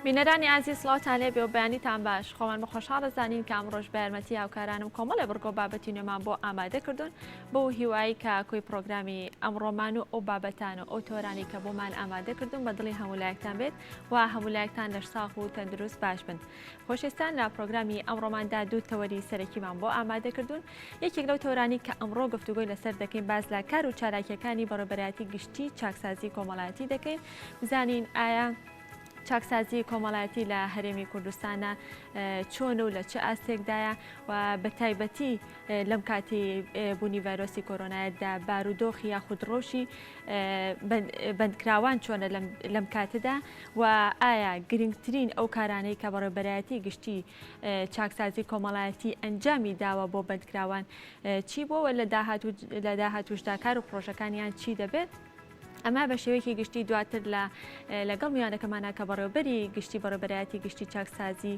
بینەرانی ئازیز سڵاوتان لێبێ و بەیانیتان باش خۆمان بە خۆشحاڵ دەزانین کە ئەمڕۆش بە یارمەتی هاوکارانم کۆمەڵێ بڕگە و بابەتی نوێمان بۆ ئامادە کردوون بەو هیوایی کە کۆی پڕۆگرامی ئەمڕۆمان و ئەو بابەتان و ئەو تۆرانی کە بۆمان ئامادە کردوون بە دڵی هەموو لایەکتان بێت و هەموو لایەکتان لەش ساغ و تەندروست باش بن. خۆشەویستان لە پڕۆگرامی ئەمڕۆماندا دوو تەوەری سەرەکیمان بۆ ئامادە کردوون یەکێک لەو تەوەرانەی کە ئەمڕۆ گفتوگۆی لەسەر دەکەین باس لە کار و چالاکییەکانی بەڕێوەبەرایەتی گشتی چاکسازی کۆمەڵایەتی دەکەین بزانین ئایا چاکسازی کۆمەڵایەتی لە هەرێمی کوردستانە چۆن و لە چ ئاستێکدایە و بە تایبەتی لەم کاتی بوونی ڤایرۆسی کۆرۆنایەتدا بارودۆخی یاخود ڕەوشی بەندکراوان چۆنە لەم کاتەدا و ئایا گرنگترین ئەو کارانەی کە بەڕێوەبەرایەتی گشتی چاکسازی کۆمەڵایەتی ئەنجامی داوە بۆ بەندکراوان چی بووە و لە داهاتووشدا کار و پڕۆژەکانیان چی دەبێت؟ ئەمە بە شێوەیەکی گشتی دواتر لە لەگەڵ میوانەکەمانە کە بەڕێوبەری گشتی بەڕێوبەرایەتی گشتی چاکسازی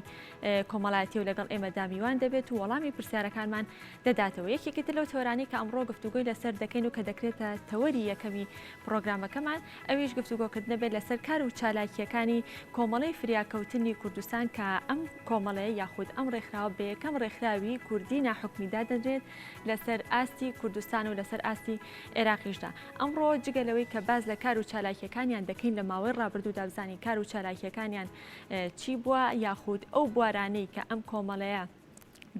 کۆمەڵایەتی و لەگەڵ ئێمەدا میوان دەبێت و وەڵامی پرسیارەکانمان دەداتەوە. یەکێکی تر لەو تەوەرانەی کە ئەمڕۆ گفتوگۆی لەسەر دەکەین و کە دەکرێتە تەوەری یەکەمی پڕۆگرامەکەمان ئەویش گفتوگۆکردنە بێت لەسەر کار و چالاکییەکانی کۆمەڵەی فریاکەوتنی کوردستان کە ئەم کۆمەڵەیە یاخود ئەم ڕێکخراوە بە یەکەم ڕێکخراوی کوردی ناحکومی دادەنرێت لەسەر ئاستی کوردستان و لەسەر ئاستی عێراقیشدا. ئەمڕۆ جگە لەوەی کە باس لە کار و چالاکییەکانیان دەکەین لە ماوەی ڕابردوودا بزانین کار و چالاکییەکانیان چی بووە یاخود ئەو بوارانەی کە ئەم کۆمەڵەیە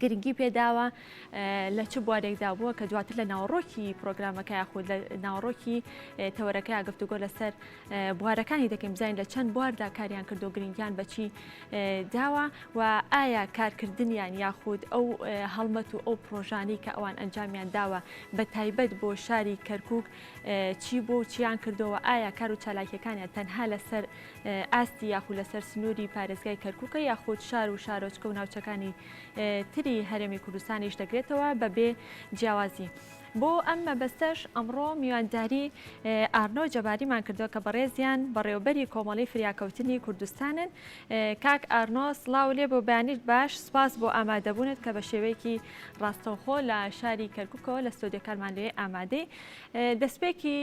گرنگی پێداوە لە چ بوارێکدا بووە کە دواتر لە ناوەڕۆکی پرۆگرامەکە یاخود لە ناوەڕۆکی تەوەرەکەیا گفتوگۆ لەسەر بوارەکانی دەکەین بزانین لە چەند بواردا کاریان کردو گرنگیان بەچی داوە و ئایا کارکردنیان یاخود ئەو هەڵمەت و ئەو پرۆژانەی کە ئەوان ئەنجامیان داوە بە تایبەت بۆ شاری کەرکک چی بۆ و چیان کردەوە ئایا کار و چالاکیەکانیان تەنها لەسەر ئاستی یاخود لەسەر سنووری پارێزگای کەرکووکە یاخود شار و شارۆچکە و ناوچەکانی تری هەرێمی کوردستانیش دەگرێتەوە بەبێ جیاوازی. بۆ ئەم مەبەستەش ئەمڕۆ میوانداری ئارنۆ جەباریمان کردووە کە بەڕێزیان بەڕێوەبەری کۆمەڵەی فریاکەوتنی کوردستانن. کاک ئارنۆ سڵاو لێ بۆ بەیانیت باش، سوپاس بۆ ئامادەبوونت کە بە شێوەیەکی ڕاستەوخۆ لە شاری کەرکووکەوە لە ستۆدیۆکانمان لێ ئامادەی. دەستپێکی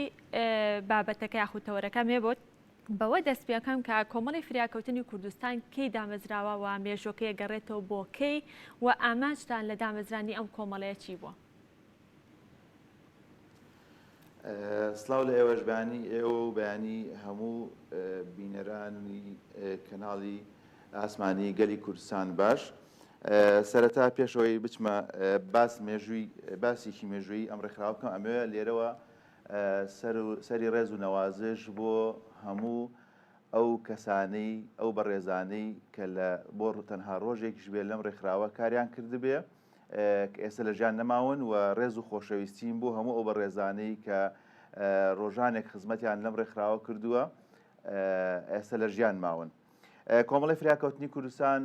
بابەتەکە یاخود تەوەرەکەم هەیە بۆت. بەوە دەست پێکەم کە کۆمەڵی فریاکەوتنی کوردستان کەی دامەزراوە و مێژوەکەی ئەگەڕێتەوە بۆ کەی و ئامانجتان لە دامەزرانی ئەم کۆمەڵەیە چی بووە؟ سڵاو لە ئێوەش بەیانی ئێوە و بەیانی هەموو بینەرانی کەناڵی ئاسمانی گەلی کوردستان باش. سەرەتا پێشەوەی بچمە باس مێژووی باسێکی مێژوویی ئەم ڕێکخراوە بکەم ئەمەوێ لێرەوە سەری ڕێز و نەوازش بۆ هەموو ئەو کەسانەی، ئەو بەڕێزانەی کە لە بۆ تەنها ڕۆژێکیش بێ لەم ڕێکخراوە کاریان کردبێ کە ئێستا لە ژیان نەماون و ڕێز و خۆشەویستیم بۆ هەموو ئەو بەڕێزانەی کە ڕۆژانێک خزمەتیان لەم ڕێکخراوە کردووە ئێستا لە ژیان ماون. کۆمەڵی فریاکەوتنی کوردستان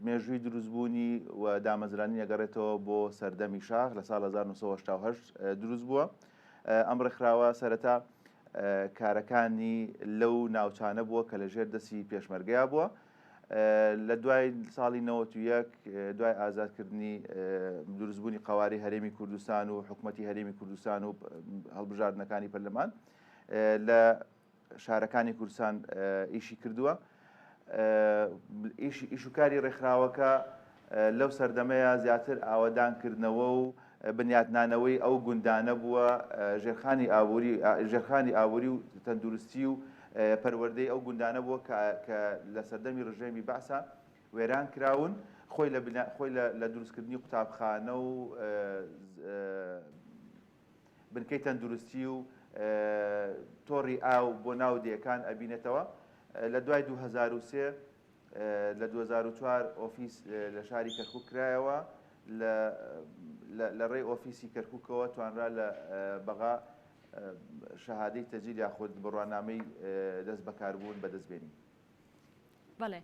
مێژووی دروستبوونی و دامەزرانی ئەگەڕێتەوە بۆ سەردەمی شاخ لە ساڵ 1970 دروست بووە. ئەم ڕێکخراوە سەرەتا کارەکانی لەو ناوچانە بووە کە لە ژێر دەستی پێشمەرگەیا بووە. لە دوای ساڵی 91 دوای ئازادکردنی دروستبوونی قواری هەرێمی کوردستان و حکوومەتی هەرێمی کوردستان و هەڵبژاردنەکانی پەرلەمان لە شارەکانی کوردستان ئیشی کردووە. ئیش و کاری ڕێکخراوەکە لەو سەردەمەیە زیاتر ئاوەدانکردنەوە و بنیاتنانەوەی ئەو گوندانە بووە، ژێرخانی ئابووری ژێرخانی ئابووری و تەندروستی و پەروەردەی ئەو گوندانە بووە کە لە سەردەمی ڕژێمی بەعسا وێران کراون، خۆی لە خۆی لە دروستکردنی قوتابخانە و بنکەی تەندروستی و تۆڕی ئاو بۆ ناو دێکان ئەبینێتەوە. لە دوای 2003 لە 2004 ئۆفیس لە شاری کەرکوک کرایەوە، لە ڕێی ئۆفیسی کەرکوکەوە توانرا لە بەغا شەهادەی تەجیل یاخود بڕوانامەی دەست بەکاربوون بەدەست بێنین. بەڵێ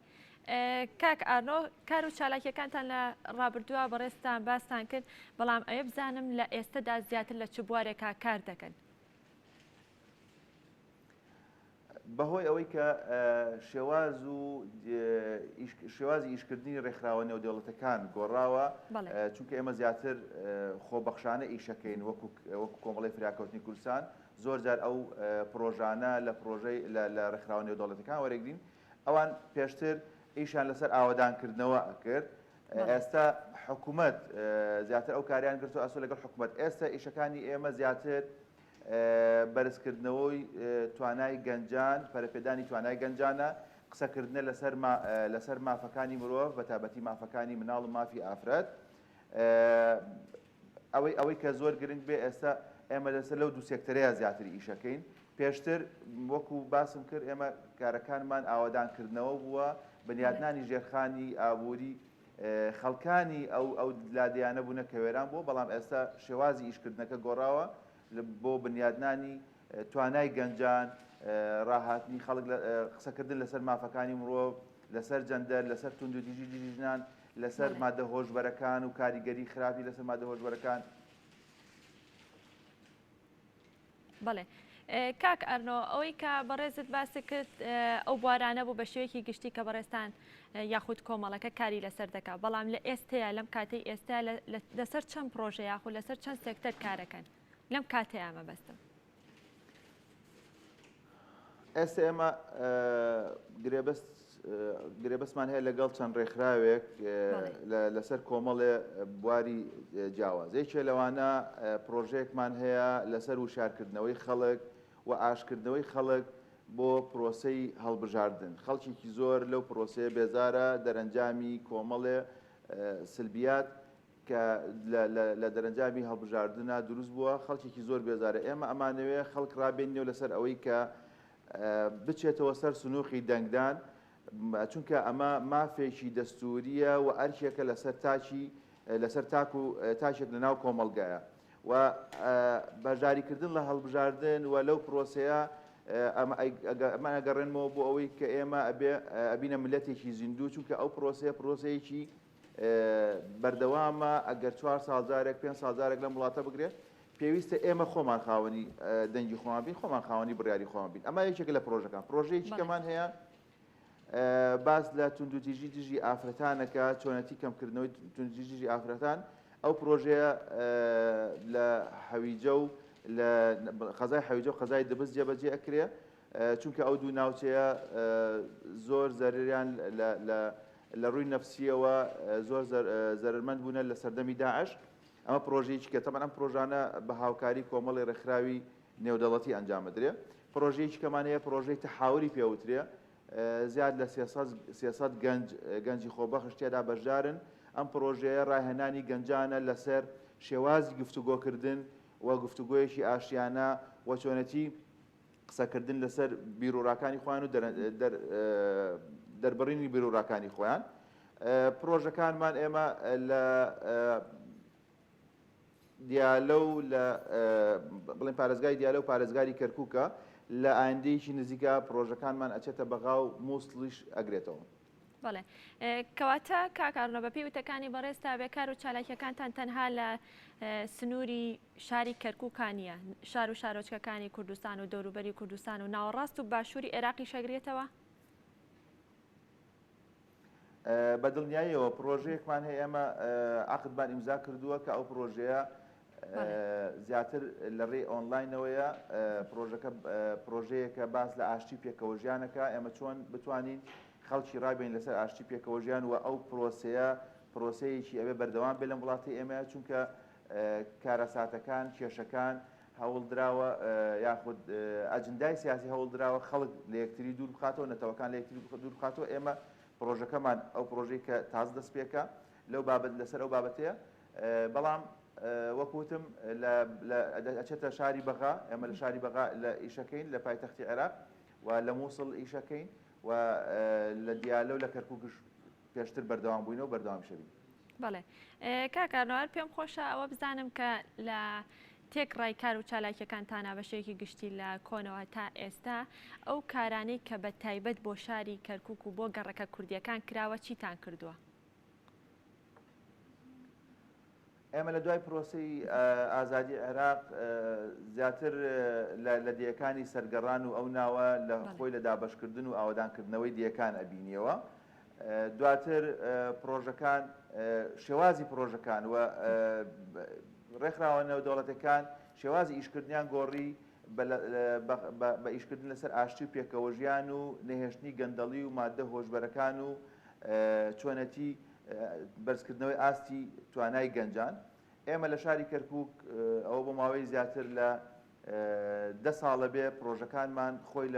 کاک ئارنۆ کار و چالاکیەکانتان لە ڕابردووە بەڕێزتان باستان کرد بەڵام ئەوێ بزانم لە ئێستەدا زیاتر لە چ بوارێکا کار دەکەن؟ بەهۆی ئەوەی کە شێواز و شێوازی ئیشکردنی ڕێکخراوە نێودەوڵەتەکان گۆڕاوە چونکە ئێمە زیاتر خۆبەخشانە ئیشەکەین وەکو وەکو کۆمەڵی فریاکەوتنی کوردستان زۆر جار ئەو پرۆژانە لە پرۆژەی لە ڕێکخراوە نێودەوڵەتەکان وەرەگرین. ئەوان پێشتر ئیشیان لەسەر ئاوەدانکردنەوە ئەکرد، ئێستا حکومەت زیاتر ئەو کاریان گرتو ئەسۆ لەگەڵ حکومەت. ئێستا ئیشەکانی ئێمە زیاتر بەرزکردنەوەی توانای گەنجان، پەرەپێدانی توانای گەنجانە، قسەکردنە لەسەر لەسەر مافەکانی مرۆڤ، بەتایبەتی مافەکانی مناڵ و مافی ئافرەت. ئەوەی ئەوەی کە زۆر گرنگ بێ ئێستا ئێمە لەسەر لەو دوو سێکتەرەیە زیاتر ئیشەکەین. پێشتر وەکو باسم کرد ئێمە کارەکانمان ئاوەدانکردنەوە بووە، بنیاتنانی ژێرخانی ئابووری خەڵکانی ئەو ئەو لادێیانە بوونە کە وێران بووە، بەڵام ئێستا شێوازی ئیشکردنەکە گۆڕاوە بۆ بنیاتنانی توانای گەنجان، ڕاهاتنی خەڵک، قسەکردن لەسەر مافەکانی مرۆڤ، لەسەر جەندەر، لەسەر توندوتیژی دژی ژنان، لەسەر مادە هۆشبەرەکان و کاریگەری خراپی لەسەر مادە هۆشبەرەکان. بەڵێ کاک ئەرنۆ ئەوەی کە بەڕێزت باست کرد ئەو بوارانە بوو بە شێوەیەکی گشتی کە بەڕێزتان یاخود کۆمەڵەکە کاری لەسەر دەکات بەڵام لە ئێستەیە لەم کاتەی ئێستا لەسەر چەند پرۆژە یاخود لەسەر چەند سێکتەر کارەکەن لەم کاتەیە مەبەستم؟ ئێستا ئێمە گرێبەست گرێبەستمان هەیە لەگەڵ چەند ڕێکخراوێک لەسەر کۆمەڵێ بواری جیاواز یەکێ لەوانە پرۆژەیەکمان هەیە لەسەر وشارکردنەوەی خەڵک و ئاشکردنەوەی خەڵک بۆ پرۆسەی هەڵبژاردن خەڵکێکی زۆر لەو پرۆسەیە بێزارە دەرەنجامی کۆمەڵێ سلبیات کە لە دەرەنجامی هەڵبژاردنا دروست بووە، خەڵکێکی زۆر بێزارە، ئێمە ئەمانەوێ خەڵک ڕابێنینەوە لەسەر ئەوەی کە بچێتەوە سەر سنووقی دەنگدان، چونکە ئەمە مافێکی دەستوورییە و ئەرکێکە لەسەر تاکی لەسەر تاک و تاکێک لە ناو کۆمەڵگایە و بەشداریکردن لە هەڵبژاردن و لەو پرۆسەیە ئەمە ئەگەڕێنمەوە بۆ ئەوەی کە ئێمە ئەبێ ئەبینە ملەتێکی زیندوو چونکە ئەو پرۆسەیە پرۆسەیەکی بەردەوامە ئەگەر چوار ساڵ جارێک پێنج ساڵ جارێک لەم وڵاتە بگرێت پێویستە ئێمە خۆمان خاوەنی دەنگی خۆمان بین خۆمان خاوەنی بڕیاری خۆمان بین ئەمە یەکێکە لە پرۆژەکان پرۆژەیەکی کەمان هەیە باس لە توندوتیژی دژی ئافرەتانەکە چۆنەتی کەمکردنەوەی توندوتیژی دژی ئافرەتان ئەو پرۆژەیە لە حەویجە و لە قەزای حەویجە و قەزای دبس جێبەجێ ئەکرێ چونکە ئەو دوو ناوچەیە زۆر زەرریان لە لە ڕووی نەفسییەوە زۆر زەرەرمەند بوونە لە سەردەمی داعش. ئەمە پڕۆژەیەکی کە تەبعەن ئەم پڕۆژانە بە هاوکاری کۆمەڵی ڕێکخراوی نێودەوڵەتی ئەنجام ئەدرێ. پڕۆژەیەکی کەمان هەیە پڕۆژەی تەحاوری پێ وترێ زیاد لە 300 گەنج گەنجی خۆبەخش تێدا بەشدارن. ئەم پڕۆژەیە ڕاهێنانی گەنجانە لەسەر شێوازی گفتوگۆکردن و گفتوگۆیەکی ئاشتیانە و چۆنێتی قسەکردن لەسەر بیروڕاکانی خۆیان و دەربڕینی بیروڕاکانی خۆیان. پڕۆژەکانمان ئێمە لە دیالە و لە بڵێن پارێزگای دیالە و پارێزگاری کەرکووکە لە ئایندەیەکی نزیکە پڕۆژەکانمان ئەچێتە بەغا و مووسڵیش ئەگرێتەوە. بەڵێ کەواتە کاک ئارنۆ بەپێی وتەکانی بەڕێزتا بێ کار و چالاکیەکانتان تەنها لە سنووری شاری کەرکووکا نییە شار و شارۆچکەکانی کوردستان و دەوروبەری کوردستان و ناوەڕاست و باشووری عێراقیش ئەگرێتەوە؟ بە دڵنیاییەوە پڕۆژەیەکمان هەیە ئێمە عەقدمان ئیمزا کردووە کە ئەو پڕۆژەیە زیاتر لە ڕێی ئۆنلاینەوەیە پڕۆژەکە پڕۆژەیەکە باس لە ئاشتی پێکەوەژیانەکە ئێمە چۆن بتوانین خەڵکی ڕابێن لەسەر ئاشتی پێکەوەژیان و ئەو پرۆسەیە پرۆسەیەکی ئەبێ بەردەوام بێ لەم وڵاتی ئێمە چونکە کارەساتەکان کێشەکان هەوڵدراوە یاخود ئەجندای سیاسی هەوڵدراوە خەڵک لە یەکتری دوور بخاتەوە نەتەوەکان لە یەکتری دوور بخاتەوە ئێمە پرۆژەکەمان ئەو پرۆژەی کە تازە دەست پێکە لەو بابەت لەسەر ئەو بابەتەیە بەڵام وەک وتم ئەچێتە شاری بەغا ئێمە لە شاری بەغا لە ئیشەکەین لە پایتەختی عێراق و لە مووسڵ ئیشەکەین و لە دیالە و لە کەرکووکش پێشتر بەردەوام بووینە و بەردەوام شەبین. بەڵێ کاک ئارنۆ پێم خۆشە ئەوە بزانم کە لە تێکڕای کار و چالاکیەکانتانە بە شێوەیەکی گشتی لە کۆنەوە تا ئێستا ئەو کارانەی کە بە تایبەت بۆ شاری کەرکووک و بۆ گەڕەکە کوردیەکان کراوە چیتان کردووە؟ ئێمە لە دوای پرۆسەی ئازادی عێراق زیاتر لە دێیەکانی سەرگەڕان و ئەو ناوە لە خۆی لە دابەشکردن و ئاوەدانکردنەوەی دێیەکان ئەبینیەوە. دواتر پرۆژەکان شێوازی پرۆژەکان و ڕێکخراوە نێودەوڵەتەکان شێوازی ئیشکردنیان گۆڕی. بە ئیشکردن لەسەر ئاشتی و پێکەوەژیان و نەهێشتنی گەندەڵی و ماددە هۆشبەرەکان و چۆنێتی بەرزکردنەوەی ئاستی توانای گەنجان. ئێمە لە شاری کەرکووک ئەوە بۆ ماوەی زیاتر لە دە ساڵە بێ پرۆژەکانمان خۆی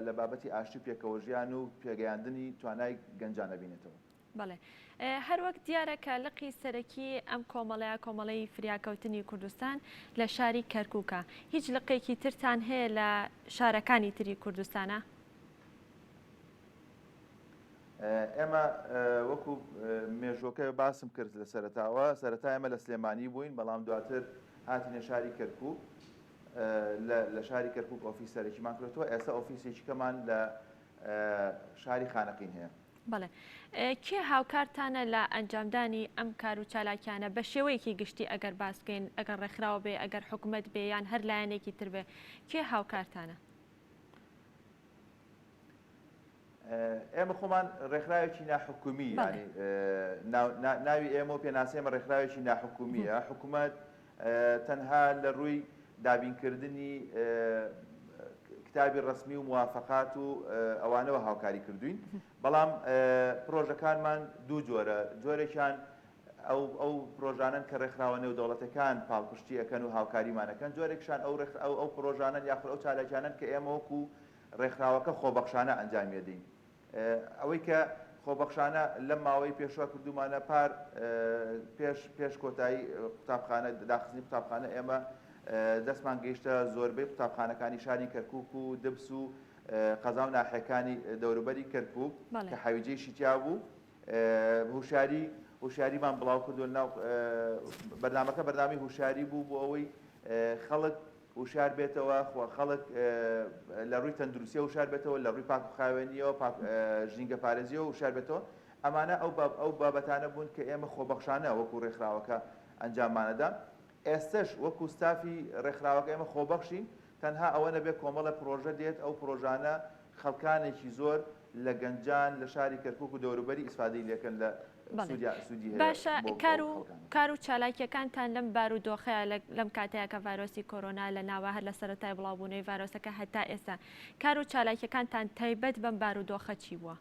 لە بابەتی ئاشتی و پێکەوەژیان و پێگەیاندنی توانای گەنجان ئەبینێتەوە. بەڵێ هەروەک دیارە کە لقی سەرەکی ئەم کۆمەڵەیە کۆمەڵەی فریاکەوتنی کوردستان لە شاری کەرکووکە، هیچ لقێکی ترتان هەیە لە شارەکانی تری کوردستانا؟ ئێمە وەکو مێژووەکە باسم کرد لە سەرەتاوە، سەرەتا ئێمە لە سلێمانی بووین، بەڵام دواتر هاتینە شاری کەرکووک، لە شاری کەرکووک ئۆفیس سەرەکیمان کردووە، ئێستا ئۆفیسێکی کەمان لە شاری خانەقین هەیە. بەڵێ. کێ هاوکارتانە لە ئەنجامدانی ئەم کار و چالاکیانە بە شێوەیەکی گشتی ئەگەر باس بکەین، ئەگەر ڕێکخراو بێ، ئەگەر حکومەت بێ یان هەر لایەنێکی تر بێ، کێ هاوکارتانە؟ ئێمە خۆمان ڕێکخراوێکی ناحکومی یانی ناوی ئێمە و پێناسەی ئێمە ڕێکخراوێکی ناحکومیە، حکومەت تەنها لە ڕووی دابینکردنی کتابی ڕەسمی و موافەقات و ئەوانەوە هاوکاری کردوین، بەڵام پرۆژەکانمان دوو جۆرە، جۆرێکیان ئەو ئەو پرۆژانەن کە ڕێکخراوە نێودەوڵەتەکان پاڵپشتی ئەکەن و هاوکاریمان ئەکەن، جۆرێکیشان ئەو ئەو ئەو پرۆژانەن یاخود ئەو چالاکیانەن کە ئێمە وەکو ڕێکخراوەکە خۆبەخشانە ئەنجامی ئەدەین. ئەوەی کە خۆبەخشانە لەم ماوەی پێشوە کردوومانە پار پێش پێش کۆتایی قوتابخانە داخستنی قوتابخانە ئێمە دەستمان گەیشتە زۆربەی قوتابخانەکانی شاری کەرکوک و دبس و قەزا و ناحیەکانی دەوروبەری کەرکوک کە حەویجەیشی تیا بوو هوشیاری هوشیاریمان بڵاو کردو ناو بەرنامەکە بەرنامەی هوشیاری بوو بۆ ئەوەی خەڵک وشیار بێتەوە، خۆ خەڵک لە ڕووی تەندروستیەوە وشار بێتەوە، لە ڕووی پاک و خاوێنیەوە، پاک ژینگە پارێزیەوە وشار بێتەوە، ئەمانە ئەو ئەو بابەتانە بوون کە ئێمە خۆبەخشانە وەکو ڕێکخراوەکە ئەنجاممانەدا. ئێستەش وەکو ستافی ڕێکخراوەکە ئێمە خۆبەخشین، تەنها ئەوە نەبێت کۆمەڵە پڕۆژە دێت، ئەو پڕۆژانە خەڵکانێکی زۆر لە گەنجان لە شاری کەرکوک و دەوروبەری ئیسفادەی لێکەن لە بەڵێ سوودیا سوودی هەیە باشە بۆ کار ئەو و خەڵکانە. کار و چالاکیەکانتان لەم بارودۆخەیا لە لەم کاتەیا کە ڤایرۆسی کۆرۆنا لە ناوە هەر لە سەرەتای بڵاوبوونەوەی ڤایرۆسەکە هەتا ئێستا کار و چالاکیەکانتان تایبەت بەم بارودۆخە چی بووە؟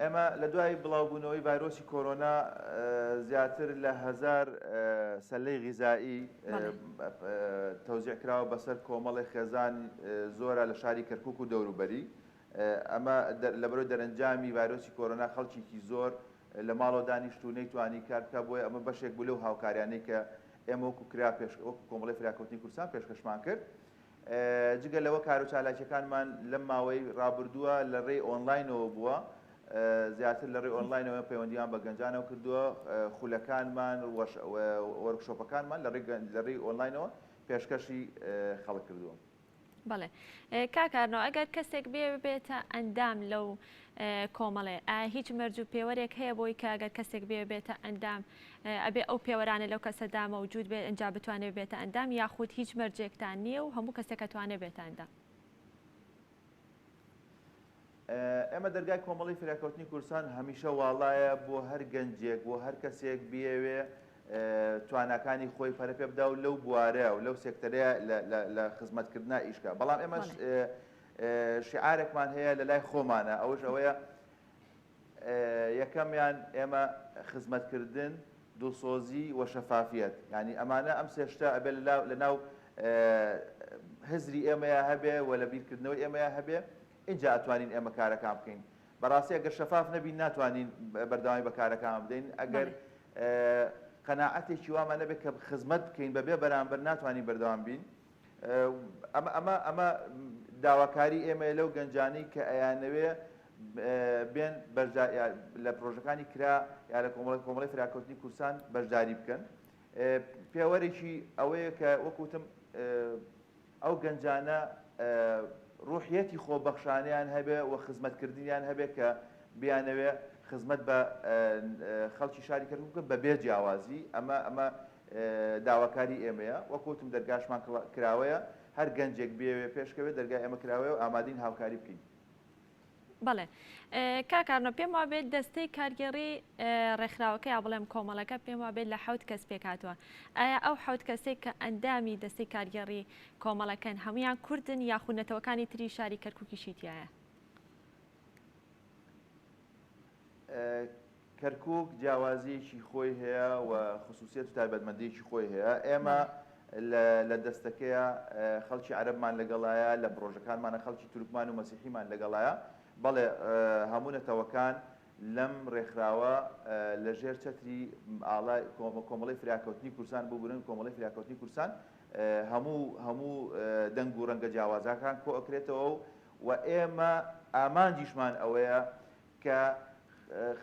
ئێمە لە دوای بڵاوبوونەوەی ڤایرۆسی کۆرۆنا زیاتر لە هەزار سەلەی غیزایی تەوزیع کراوە بەسەر کۆمەڵی خێزان زۆرە لە شاری کەرکوک و دەوروبەری. ئەمە لەبەرەی دەرەنجامی ڤایرۆسی کۆرۆنا خەڵکێکی زۆر لە ماڵەوە دانیشت و نەیتوانی کار بکات، بۆیە ئەمە بەشێک بوو لەو هاوکاریانەی کە ئێمە وەکو کرا پێش وەکو کۆمەڵەی فریاکەوتنی کوردستان پێشکەشمان کرد. جگە لەوە کارو چالاکیەکانمان لەم ماوەی ڕابردووە لە ڕێی ئۆنلاینەوە بووە، زیاتر لە ڕێی ئۆنلاینەوە پەیوەندیمان بە گەنجانەوە کردووە، خولەکانمان وۆرکشۆپەکانمان لە ڕێی ئۆنلاینەوە پێشکەشی خەڵک کردووە. بەڵێ کاک ئارنۆ ئەگەر کەسێک بێ ببێتە ئەندام لەو کۆمەڵێ ئایا هیچ مەرج و پێوەرێک هەیە بۆی کە ئەگەر کەسێک بێ بێتە ئەندام ئەبێ ئەو پێوەرانە لەو کەسەدا مەوجود بێت ئەنجا بتوانێت ببێتە ئەندام یاخود هیچ مەرجێکتان نییە و هەموو کەسێک ئەتوانێت بێتە ئەندام؟ ئێمە دەرگای کۆمەڵی فریاکەوتنی کوردستان هەمیشە واڵایە بۆ هەر گەنجێک بۆ هەر کەسێک بیەوێ تواناکانی خۆی پەرە پێ بدا و لەو بوارە و لەو سێکتەرەیە لە خزمەتکردنا ئیش کا بەڵام ئێمە شیعارێکمان هەیە لە لای خۆمانە ئەوەش ئەوەیە یەکەمیان ئێمە خزمەتکردن، دڵسۆزی و شەفافیەت یانی ئەمانە ئەم سێ شتە ئەبێ لە ناو هزری ئێمەیا هەبێ و لە بیرکردنەوەی ئێمەیا هەبێ ئینجا ئەتوانین ئێمە کارەکان بکەین بەڕاستی ئەگەر شەفاف نەبین ناتوانین بەردەوامی بە کارەکان بدەین ئەگەر قەناعەتێکی وامان نەبێت کە خزمەت بکەین بەبێ بەرامبەر ناتوانین بەردەوام بین ئەمە ئەمە ئەمە داواکاری ئێمەیە لەو گەنجانەی کە ئەیانەوێ بێن لە پرۆژەکانی کرا یا لە کۆمەڵی کۆمەڵی فراکەوتنی کوردستان بەشداری بکەن پێوەرێکی ئەوەیە کە وەکوتم ئەو گەنجانە ڕوحیەتی خۆبەخشانەیان هەبێ و خزمەتکردنیان هەبێ کە بیانەوێ خزمەت بە خەڵکی شاری کەرکوک بکەن بە بێ جیاوازی ئەمە ئەمە داواکاری ئێمەیە وەک وتم دەرگاشمان کراوەیە هەر گەنجێک بیەوێ پێشکەوێت دەرگای ئێمە کراوەیە و ئامادەین هاوکاری بکەین. بەڵێ کاک ئارنۆ پێم وابێت دەستەی کارگێڕی ڕێکخراوەکە یا بڵێم کۆمەڵەکە پێم وابێت لە حەوت کەس پێکهاتووە ئایا ئەو حەوت کەسێک کە ئەندامی دەستەی کارگێڕی کۆمەڵەکەن هەمویان کوردن یاخود نەتەوەکانی تری شاری کەرکووکیشی تایە؟ کەرکووک جیاوازییەکی خۆی هەیە و خسوسیەت و تایبەتمەندییەکی خۆی هەیە. ئێمە لە دەستەکەیە خەڵکی عەرەبمان لەگەڵایە، لە پڕۆژەکانمانە خەڵکی تورکمان و مەسیحیمان لەگەڵایە. بەڵێ هەموو نەتەوەکان لەم ڕێکخراوە لە ژێر چەتری ئاڵای کۆمەڵەی فریاکەوتنی کوردستان ببورن کۆمەڵەی فریاکەوتنی کوردستان هەموو هەموو دەنگ و ڕەنگە جیاوازاکان کۆئەکرێتەوە و ئێمە ئامانجیشمان ئەوەیە کە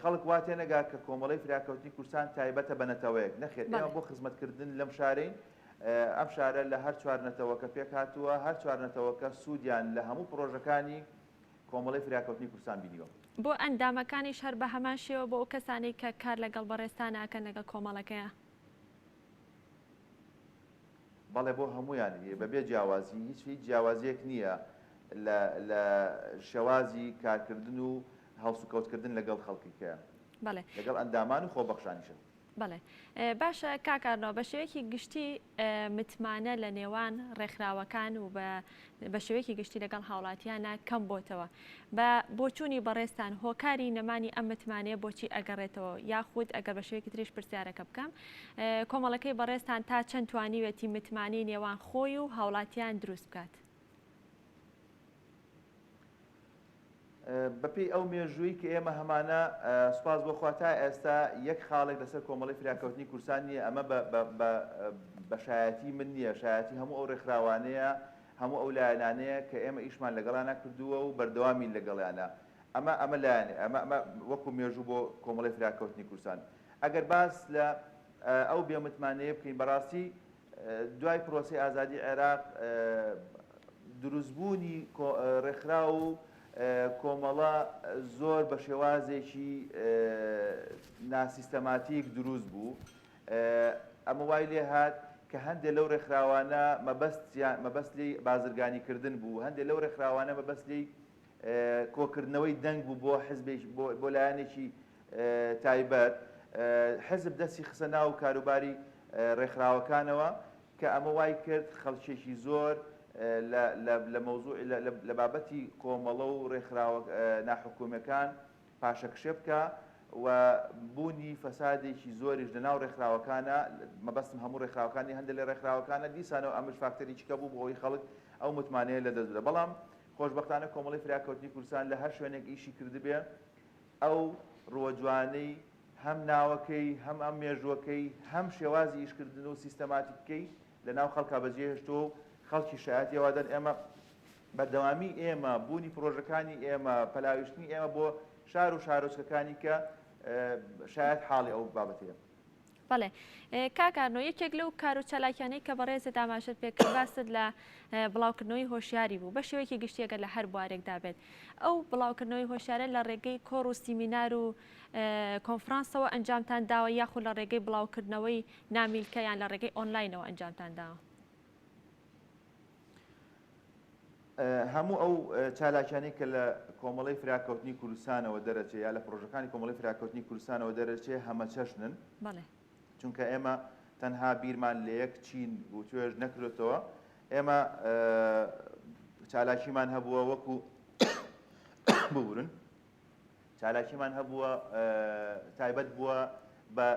خەڵک وا تێنەگا کە کۆمەڵەی فریاکەوتنی کوردستان تایبەتە بە نەتەوەیەک، نەخێر ئێمە بۆ خزمەتکردن لەم شارەین، ئەم شارە لە هەر چوار نەتەوەکە پێکهاتووە، هەر چوار نەتەوەکە سوودیان لە هەموو پڕۆژەکانی کۆمەڵەی فریاکەوتنی کوردستان بینیوە. بۆ ئەندامەکانیش هەر بە هەمان شێوە بۆ ئەو کەسانەی کە کار لەگەڵ بەڕێزتان ئەکەن لەگەڵ کۆمەڵەکەیا؟ بەڵێ بۆ هەموویان بەبێ جیاوازی هیچ هیچ جیاوازیەک نییە لە لە شێوازی کارکردن و هەڵسوکەوتکردن لەگەڵ خەڵکیکە بەڵێ لەگەڵ ئەندامان و خۆبەخشانیشە. بەڵێ باشە کاک ئارنۆ بە شێوەیەکی گشتی متمانە لە نێوان ڕێکخراوەکان و بە بە شێوەیەکی گشتی لەگەڵ هاوڵاتیانە کەم بۆتەوە بە بۆچوونی بەڕێزتان هۆکاری نەمانی ئەم متمانەیە بۆچی ئەگەڕێتەوە یاخود ئەگەر بە شێوەیەکی تریش پرسیارەکە بکەم کۆمەڵەکەی بەڕێزتان تا چەند توانیوێتی متمانەی نێوان خۆی و هاوڵاتیان دروست بکات؟ بەپێی ئەو مێژووی کە ئێمە هەمانە سوپاس بۆ خوا تا ئێستا یەک خاڵێک لەسەر کۆمەڵی فریاکەوتنی کوردستان نییە ئەمە بە شایەتی من نییە شایەتی هەموو ئەو ڕێکخراوانەیە هەموو ئەو لایەنانەیە کە ئێمە ئیشمان لەگەڵیانا کردووە و بەردەوامین لەگەڵیانا. ئەمە ئەمە لایەنێ ئەمە ئەمە وەکو مێژوو بۆ کۆمەڵەی فراکەوتنی کوردستان. ئەگەر باس لە ئەو بێ متمانەیە بکەین بەڕاستی دوای پرۆسەی ئازادی عێراق دروستبوونی ڕێکخراو و کۆمەڵە زۆر بە شێوازێکی ناسیستەماتیک دروست بوو. ئەمە وای لێ هات کە هەندێ لەو ڕێکخراوانە مەبەستیان مەبەست لێی بازرگانی کردن بوو، هەندێ لەو ڕێکخراوانە مەبەست لێی کۆکردنەوەی دەنگ بوو بۆ حزبێک بۆ لایەنێکی تایبەت، حزب دەستی خستە ناو کاروباری ڕێکخراوەکانەوە کە ئەمە وای کرد خەڵکێکی زۆر لە لە مەوزوعی لە بابەتی کۆمەڵە و ڕێکخراوە ناحکومیەکان پاشەکشێ بکا و بوونی فەسادێکی زۆریش لە ناو ڕێکخراوەکانە، مەبەستم هەموو ڕێکخراوەکان نیە، هەندێک لە ڕێکخراوەکانە، دیسانەوە ئەمەش فاکتەرێکی کە بوو بۆ ئەوەی خەڵک ئەو متمانەیە لە دەست بدات. بەڵام خۆشبەختانە کۆمەڵەی فریاکەوتنی کوردستان لە هەر شوێنێک ئیشی کردبێ ئەو ڕووە جوانەی هەم ناوەکەی، هەم ئەم مێژووەکەی، هەم شێوازی ئیشکردن و سیستەماتیکەکەی لە ناو خەڵکا بەجێهێشتووە و خەڵکی شایەتی ئەوە دەن ئێمە بەردەوامی ئێمە، بوونی پڕۆژەکانی ئێمە، پەلاویشتنی ئێمە بۆ شار و شارۆچکەکانی کە شایەت حاڵی ئەو بابەتەیە. بەڵێ کاک ئارنۆ، یەکێک لەو کار و چالاکیانەی کە بەڕێزت ئاماژەت پێ کرد باست لە بڵاوکردنەوەی هۆشیاری بوو بە شێوەیەکی گشتی ئەگەر لە هەر بوارێکدا بێت ئەو بڵاوکردنەوەی هۆشیارە لە ڕێگەی کۆڕ و سیمینار و کۆنفرانسەوە ئەنجامتان داوە یاخود لە ڕێگەی بڵاوکردنەوەی نامیلکە یان لە ڕێگەی ئۆنلاینەوە ئەنجامتان داوە؟ هەموو ئەو چالاکیانەی کە لە کۆمەڵەی فراکەوتنی کوردستانەوە دەرەچێ یا لە پڕۆژەکانی کۆمەڵەی فراکەوتنی کوردستانەوە دەرەچێ هەمەچەشنن. چونکە ئێمە تەنها بیرمان لە یەک چین و توێژ نەکردۆتەوە. ئێمە چالاکیمان هەبووە وەکو ببورن چالاکیمان هەبووە تایبەت بووە بە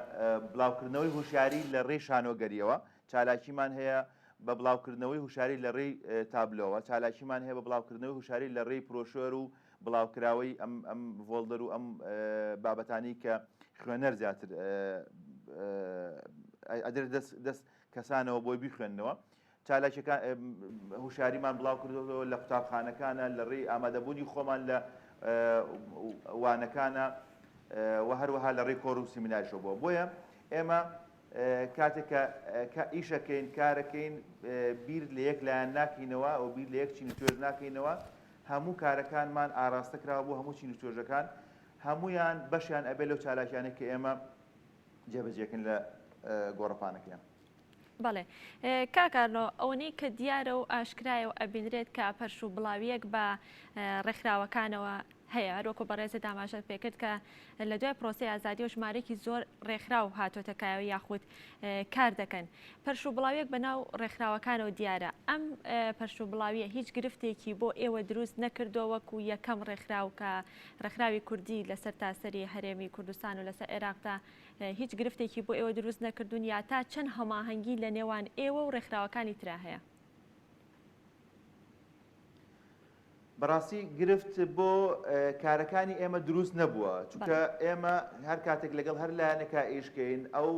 بڵاوکردنەوەی هۆشیاری لە ڕێی شانۆگەریەوە چالاکیمان هەیە بە بڵاوکردنەوەی هوشاری لە ڕێی تابلۆوە، چالاکیمان هەیە بە بڵاوکردنەوەی هوشاری لە ڕێی پرۆشۆر و بڵاوکراوەی ئەم ئەم ڤۆڵدەر و ئەم بابەتانەی کە خوێنەر زیاتر ئەدرێت دەست دەست کەسانەوە بۆی بیخوێننەوە. چالاکیەکان هوشاریمان بڵاو کردۆتەوە لە قوتابخانەکانە لە ڕێی ئامادەبوونی خۆمان لە وانەکانە و هەروەها لە ڕێی کۆڕ و سیمیناریشەوە بووە. بۆیە ئێمە کاتێک کە کە ئیشەکەین کارەکەین بیر لە یەک لایەن ناکەینەوە و بیر لە یەک چین و توێژ ناکەینەوە هەموو کارەکانمان ئاراستە کراوە بۆ هەموو چین و توێژەکان هەمویان بەشیان ئەبێ لەو چالاکیانەی کە ئێمە جێبەجێکن لە گۆڕەپانەکەیان. بەڵێ کاک ئارنۆ ئەوەنەی کە دیارە و ئاشکرایە و ئەبینرێت کە پەرش و بڵاویەک بە ڕێکخراوەکانەوە. هەیە هەروەکو بەڕێزت ئاماژەت پێکرد کە لە دوای پرۆسەی ئازادیەوە ژمارەیەکی زۆر ڕێکخراو هاتۆتە کایەوە یاخود کار دەکەن پەرش و بڵاویەک بەناو ڕێکخراوەکانەوە دیارە ئەم پەرش و بڵاویە هیچ گرفتێکی بۆ ئێوە دروست نەکردووە وەکو یەکەم ڕێکخراو کە ڕێکخراوی کوردی لەسەر تاسەری هەرێمی کوردستان و لەسەر عێراقدا هیچ گرفتێکی بۆ ئێوە دروست نەکردوون یا تا چەند هەماهەنگی لە نێوان ئێوە و ڕێکخراوەکانی ترا هەیە؟ بەڕاستی گرفت بۆ کارەکانی ئێمە دروست نەبووە چونکە ئێمە هەر کاتێک لەگەڵ هەر لایەنێکا ئیشکەین ئەو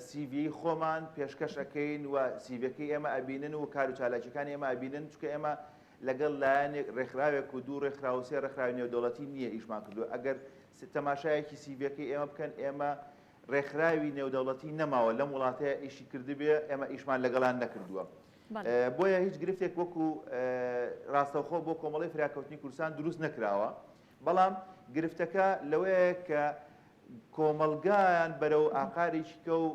سیڤی خۆمان پێشکەش ئەەکەین و سیڤەکەی ئێمە ئەبینن و کار و چالاکیەکانی ئێمە ئەبینن چونکە ئێمە لەگەڵ لایەنێک ڕێکخراوێک و دوو ڕێکخراو و سێ ڕێکخراوی نێودەوڵەتی نییە ئیشمان کردووە ئەگەر تەماشایەکی سیڤەکەی ئێمە بکەن ئێمە ڕێکخراوی نێودەوڵەتی نەماوە لەم وڵاتەیە ئیشی کردبێ ئێمە ئیشمان لەگەڵان نەکردووە بۆیە هیچ گرفتێک وەکو ڕاستەوخۆ بۆ کۆمەڵی فراکەوتنی کوردستان دروست نەکراوە بەڵام گرفتەکە لەوەیە کە کۆمەڵگایان بەرەو ئاقارێکی کە و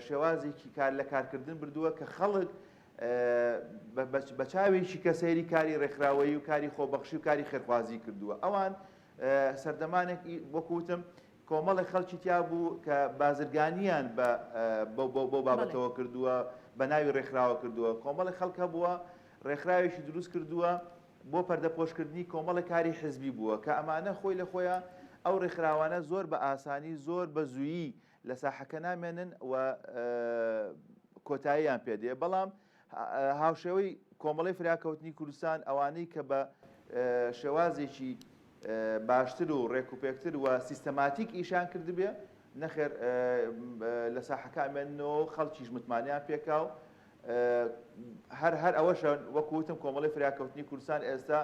شێوازێکی کار لە کارکردن بردووە کە خەڵک بە چاوێکی کە سەیری کاری ڕێکخراوەیی و کاری خۆبەخشی و کاری خێرخوازی کردووە ئەوان سەردەمانێک وەکوتم کۆمەڵێک خەڵکی تیا بوو کە بازرگانیان بە بەو بابەتەوە کردووە، بە ناوی ڕێکخراوە کردووە. کۆمەڵێک خەڵک هەبووە ڕێکخراوێکی دروست کردووە بۆ پەردەپۆشکردنی کۆمەڵێک کاری حزبی بووە کە ئەمانە خۆی لە خۆیا ئەو ڕێکخراوانە زۆر بە ئاسانی زۆر بە زوویی لە ساحەکە نامێنن و کۆتاییان پێ دێ بەڵام هاوشێوەی کۆمەڵەی فریاکەوتنی کوردستان ئەوانەی کە بە شێوازێکی باشتر و ڕێکوپێکتر و سیستەماتیک ئیشیان کردبێ نەخێر لە ساحەکە ئەمێننەوە و خەڵکیش متمانەیان پێکا و هەر هەر ئەوەشە وەکو وتم کۆمەڵەی فریاکەوتنی کوردستان ئێستا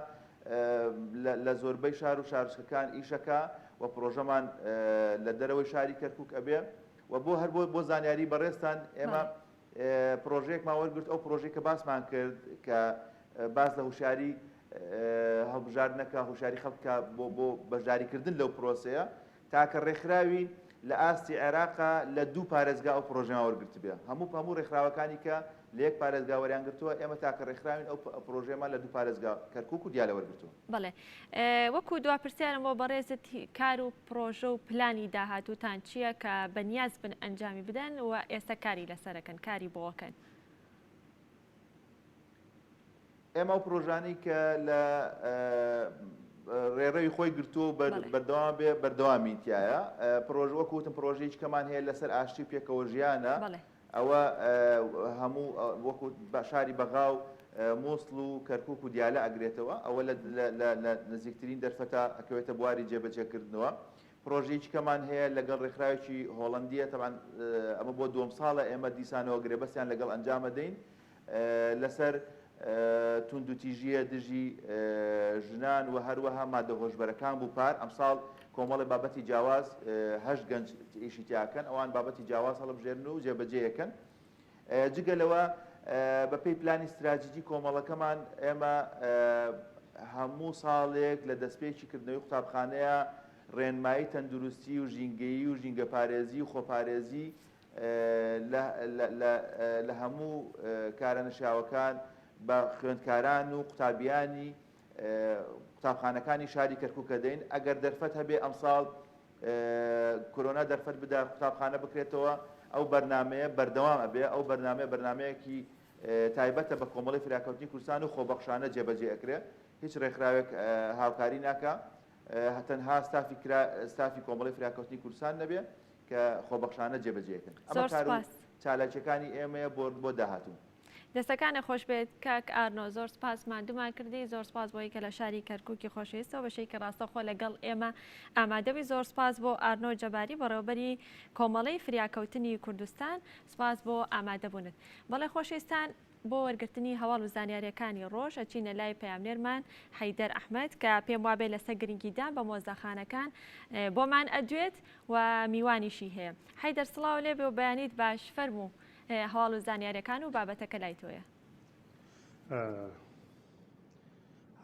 لە زۆربەی شار و شارۆچکەکان ئیشەکە و پرۆژەمان لە دەرەوەی شاری کەرکک ئەبێ و بۆ هەر بۆ زانیاری بەڕێزتان ئێمە پرۆژەیەکمان وەرگرت، ئەو پرۆژەی کە باسمان کرد کە باس لە هوشیاری هەڵبژاردنەکە، هوشیاری خەڵکە بۆ بۆ بەشداریکردن لەو پرۆسەیە، تاکە ڕێکخراوین لە ئاستی عێراقا لە دوو پارێزگا ئەو پرۆژەیان وەرگرتبێ، هەموو هەموو ڕێکخراوەکانی کە لە یەک پارێزگا وەریان گرتووە، ئێمە تاکە ڕێکخراوین ئەو پرۆژەیەمان لە دوو پارێزگا کەرکوک و دیالە وەرگرتووە. بەڵێ وەکو دوا پرسیارم بۆ بەڕێزت کار و پڕۆژە و پلانی داهاتووتان چییە کە بەنیاز بن ئەنجامی بدەن و ئێستا کاری لەسەرەکەن کاری بۆ ئەکەن؟ ئێمە ئەو پڕۆژانەی کە لە ڕێڕەوی خۆی گرتووە و بەردەوام بێ بەردەوامین تایە پڕۆژ وەکو وتم پڕۆژەیەکی کەمان هەیە لەسەر ئاشتی و پێکەوە ژیانە ئەوە هەموو وەکو شاری بەغا و مووسڵ و کەرکووک و دیالە ئەگرێتەوە، ئەوە لە نزیکترین دەرفەتا ئەکەوێتە بواری جێبەجێکردنەوە. پڕۆژەیەکی کەمان هەیە لەگەڵ ڕێکخراوێکی هۆڵەندییە، تەبعەن ئەمە بۆ دووەم ساڵە ئێمە دیسانەوە گرێبەستیان لەگەڵ ئەنجام ئەدەین لەسەر توندوتیژییە دژی ژنان و هەروەها مادە هۆشبەرەکان بوو پار ئەمساڵ کۆمەڵێ بابەتی جیاواز هەشت گەنج ئیشی تیاکەن ئەوان بابەتی جیاواز هەڵبژێرن و جێبەجێیەکەن جگە لەوە بەپێی پلانی ستراتیجی کۆمەڵەکەمان ئێمە هەموو ساڵێک لە دەستپێکی کردنەوەی قوتابخانەیە ڕێنمایی تەندروستی و ژینگەیی و ژینگەپارێزی و خۆپارێزی لە هەموو کارە نەشیاوەکان بە خوێندکاران و قوتابیانی قوتابخانەکانی شاری کەرکوک دەین ئەگەر دەرفەت هەبێ ئەمساڵ کۆرۆنا دەرفەت بدا قوتابخانە بکرێتەوە ئەو بەرنامەیە بەردەوام ئەبێ ئەو بەرنامەیە بەرنامەیەکی تایبەتە بە کۆمەڵی فراکەوتنی کوردستان و خۆبەخشانە جێبەجێ ئەکرێ هیچ ڕێکخراوێک هاوکاری ناکا تەنها ستافی کرا ستافی کۆمەڵی فراکەوتنی کوردستان نەبێ کە خۆبەخشانە جێبەجێکن ئەمە زۆر کار و سوپاس. چالاکیەکانی ئێمەیە بۆ بۆ داهاتوو. دەستەکانت خۆش بێت کاک ئارنۆ زۆر سپاس ماندوومان کردی زۆر سپاس بۆی کە لە شاری کەرکوکی خۆشەویستەوە بەشێکی ڕاستەوخۆ لەگەڵ ئێمە ئامادەبووی زۆر سپاس بۆ ئارنۆ جەباری بەڕێوەبەری کۆمەڵەی فریاکەوتنی کوردستان سپاس بۆ ئامادەبوونت بەڵێ خۆشەویستان بۆ وەرگرتنی هەواڵ و زانیارییەکانی ڕۆژ ئەچینە لای پەیامنێرمان حەیدەر ئەحمەد کە پێم وابێ لەسەر گرنگیدان بە مۆزەخانەکان بۆمان ئەدوێت و میوانیشی هەیە. حەیدەر سڵاو لێبێ و بەیانیت باش فەرموو هەواڵ و زانیارییەکان و بابەتەکە لای تۆیە.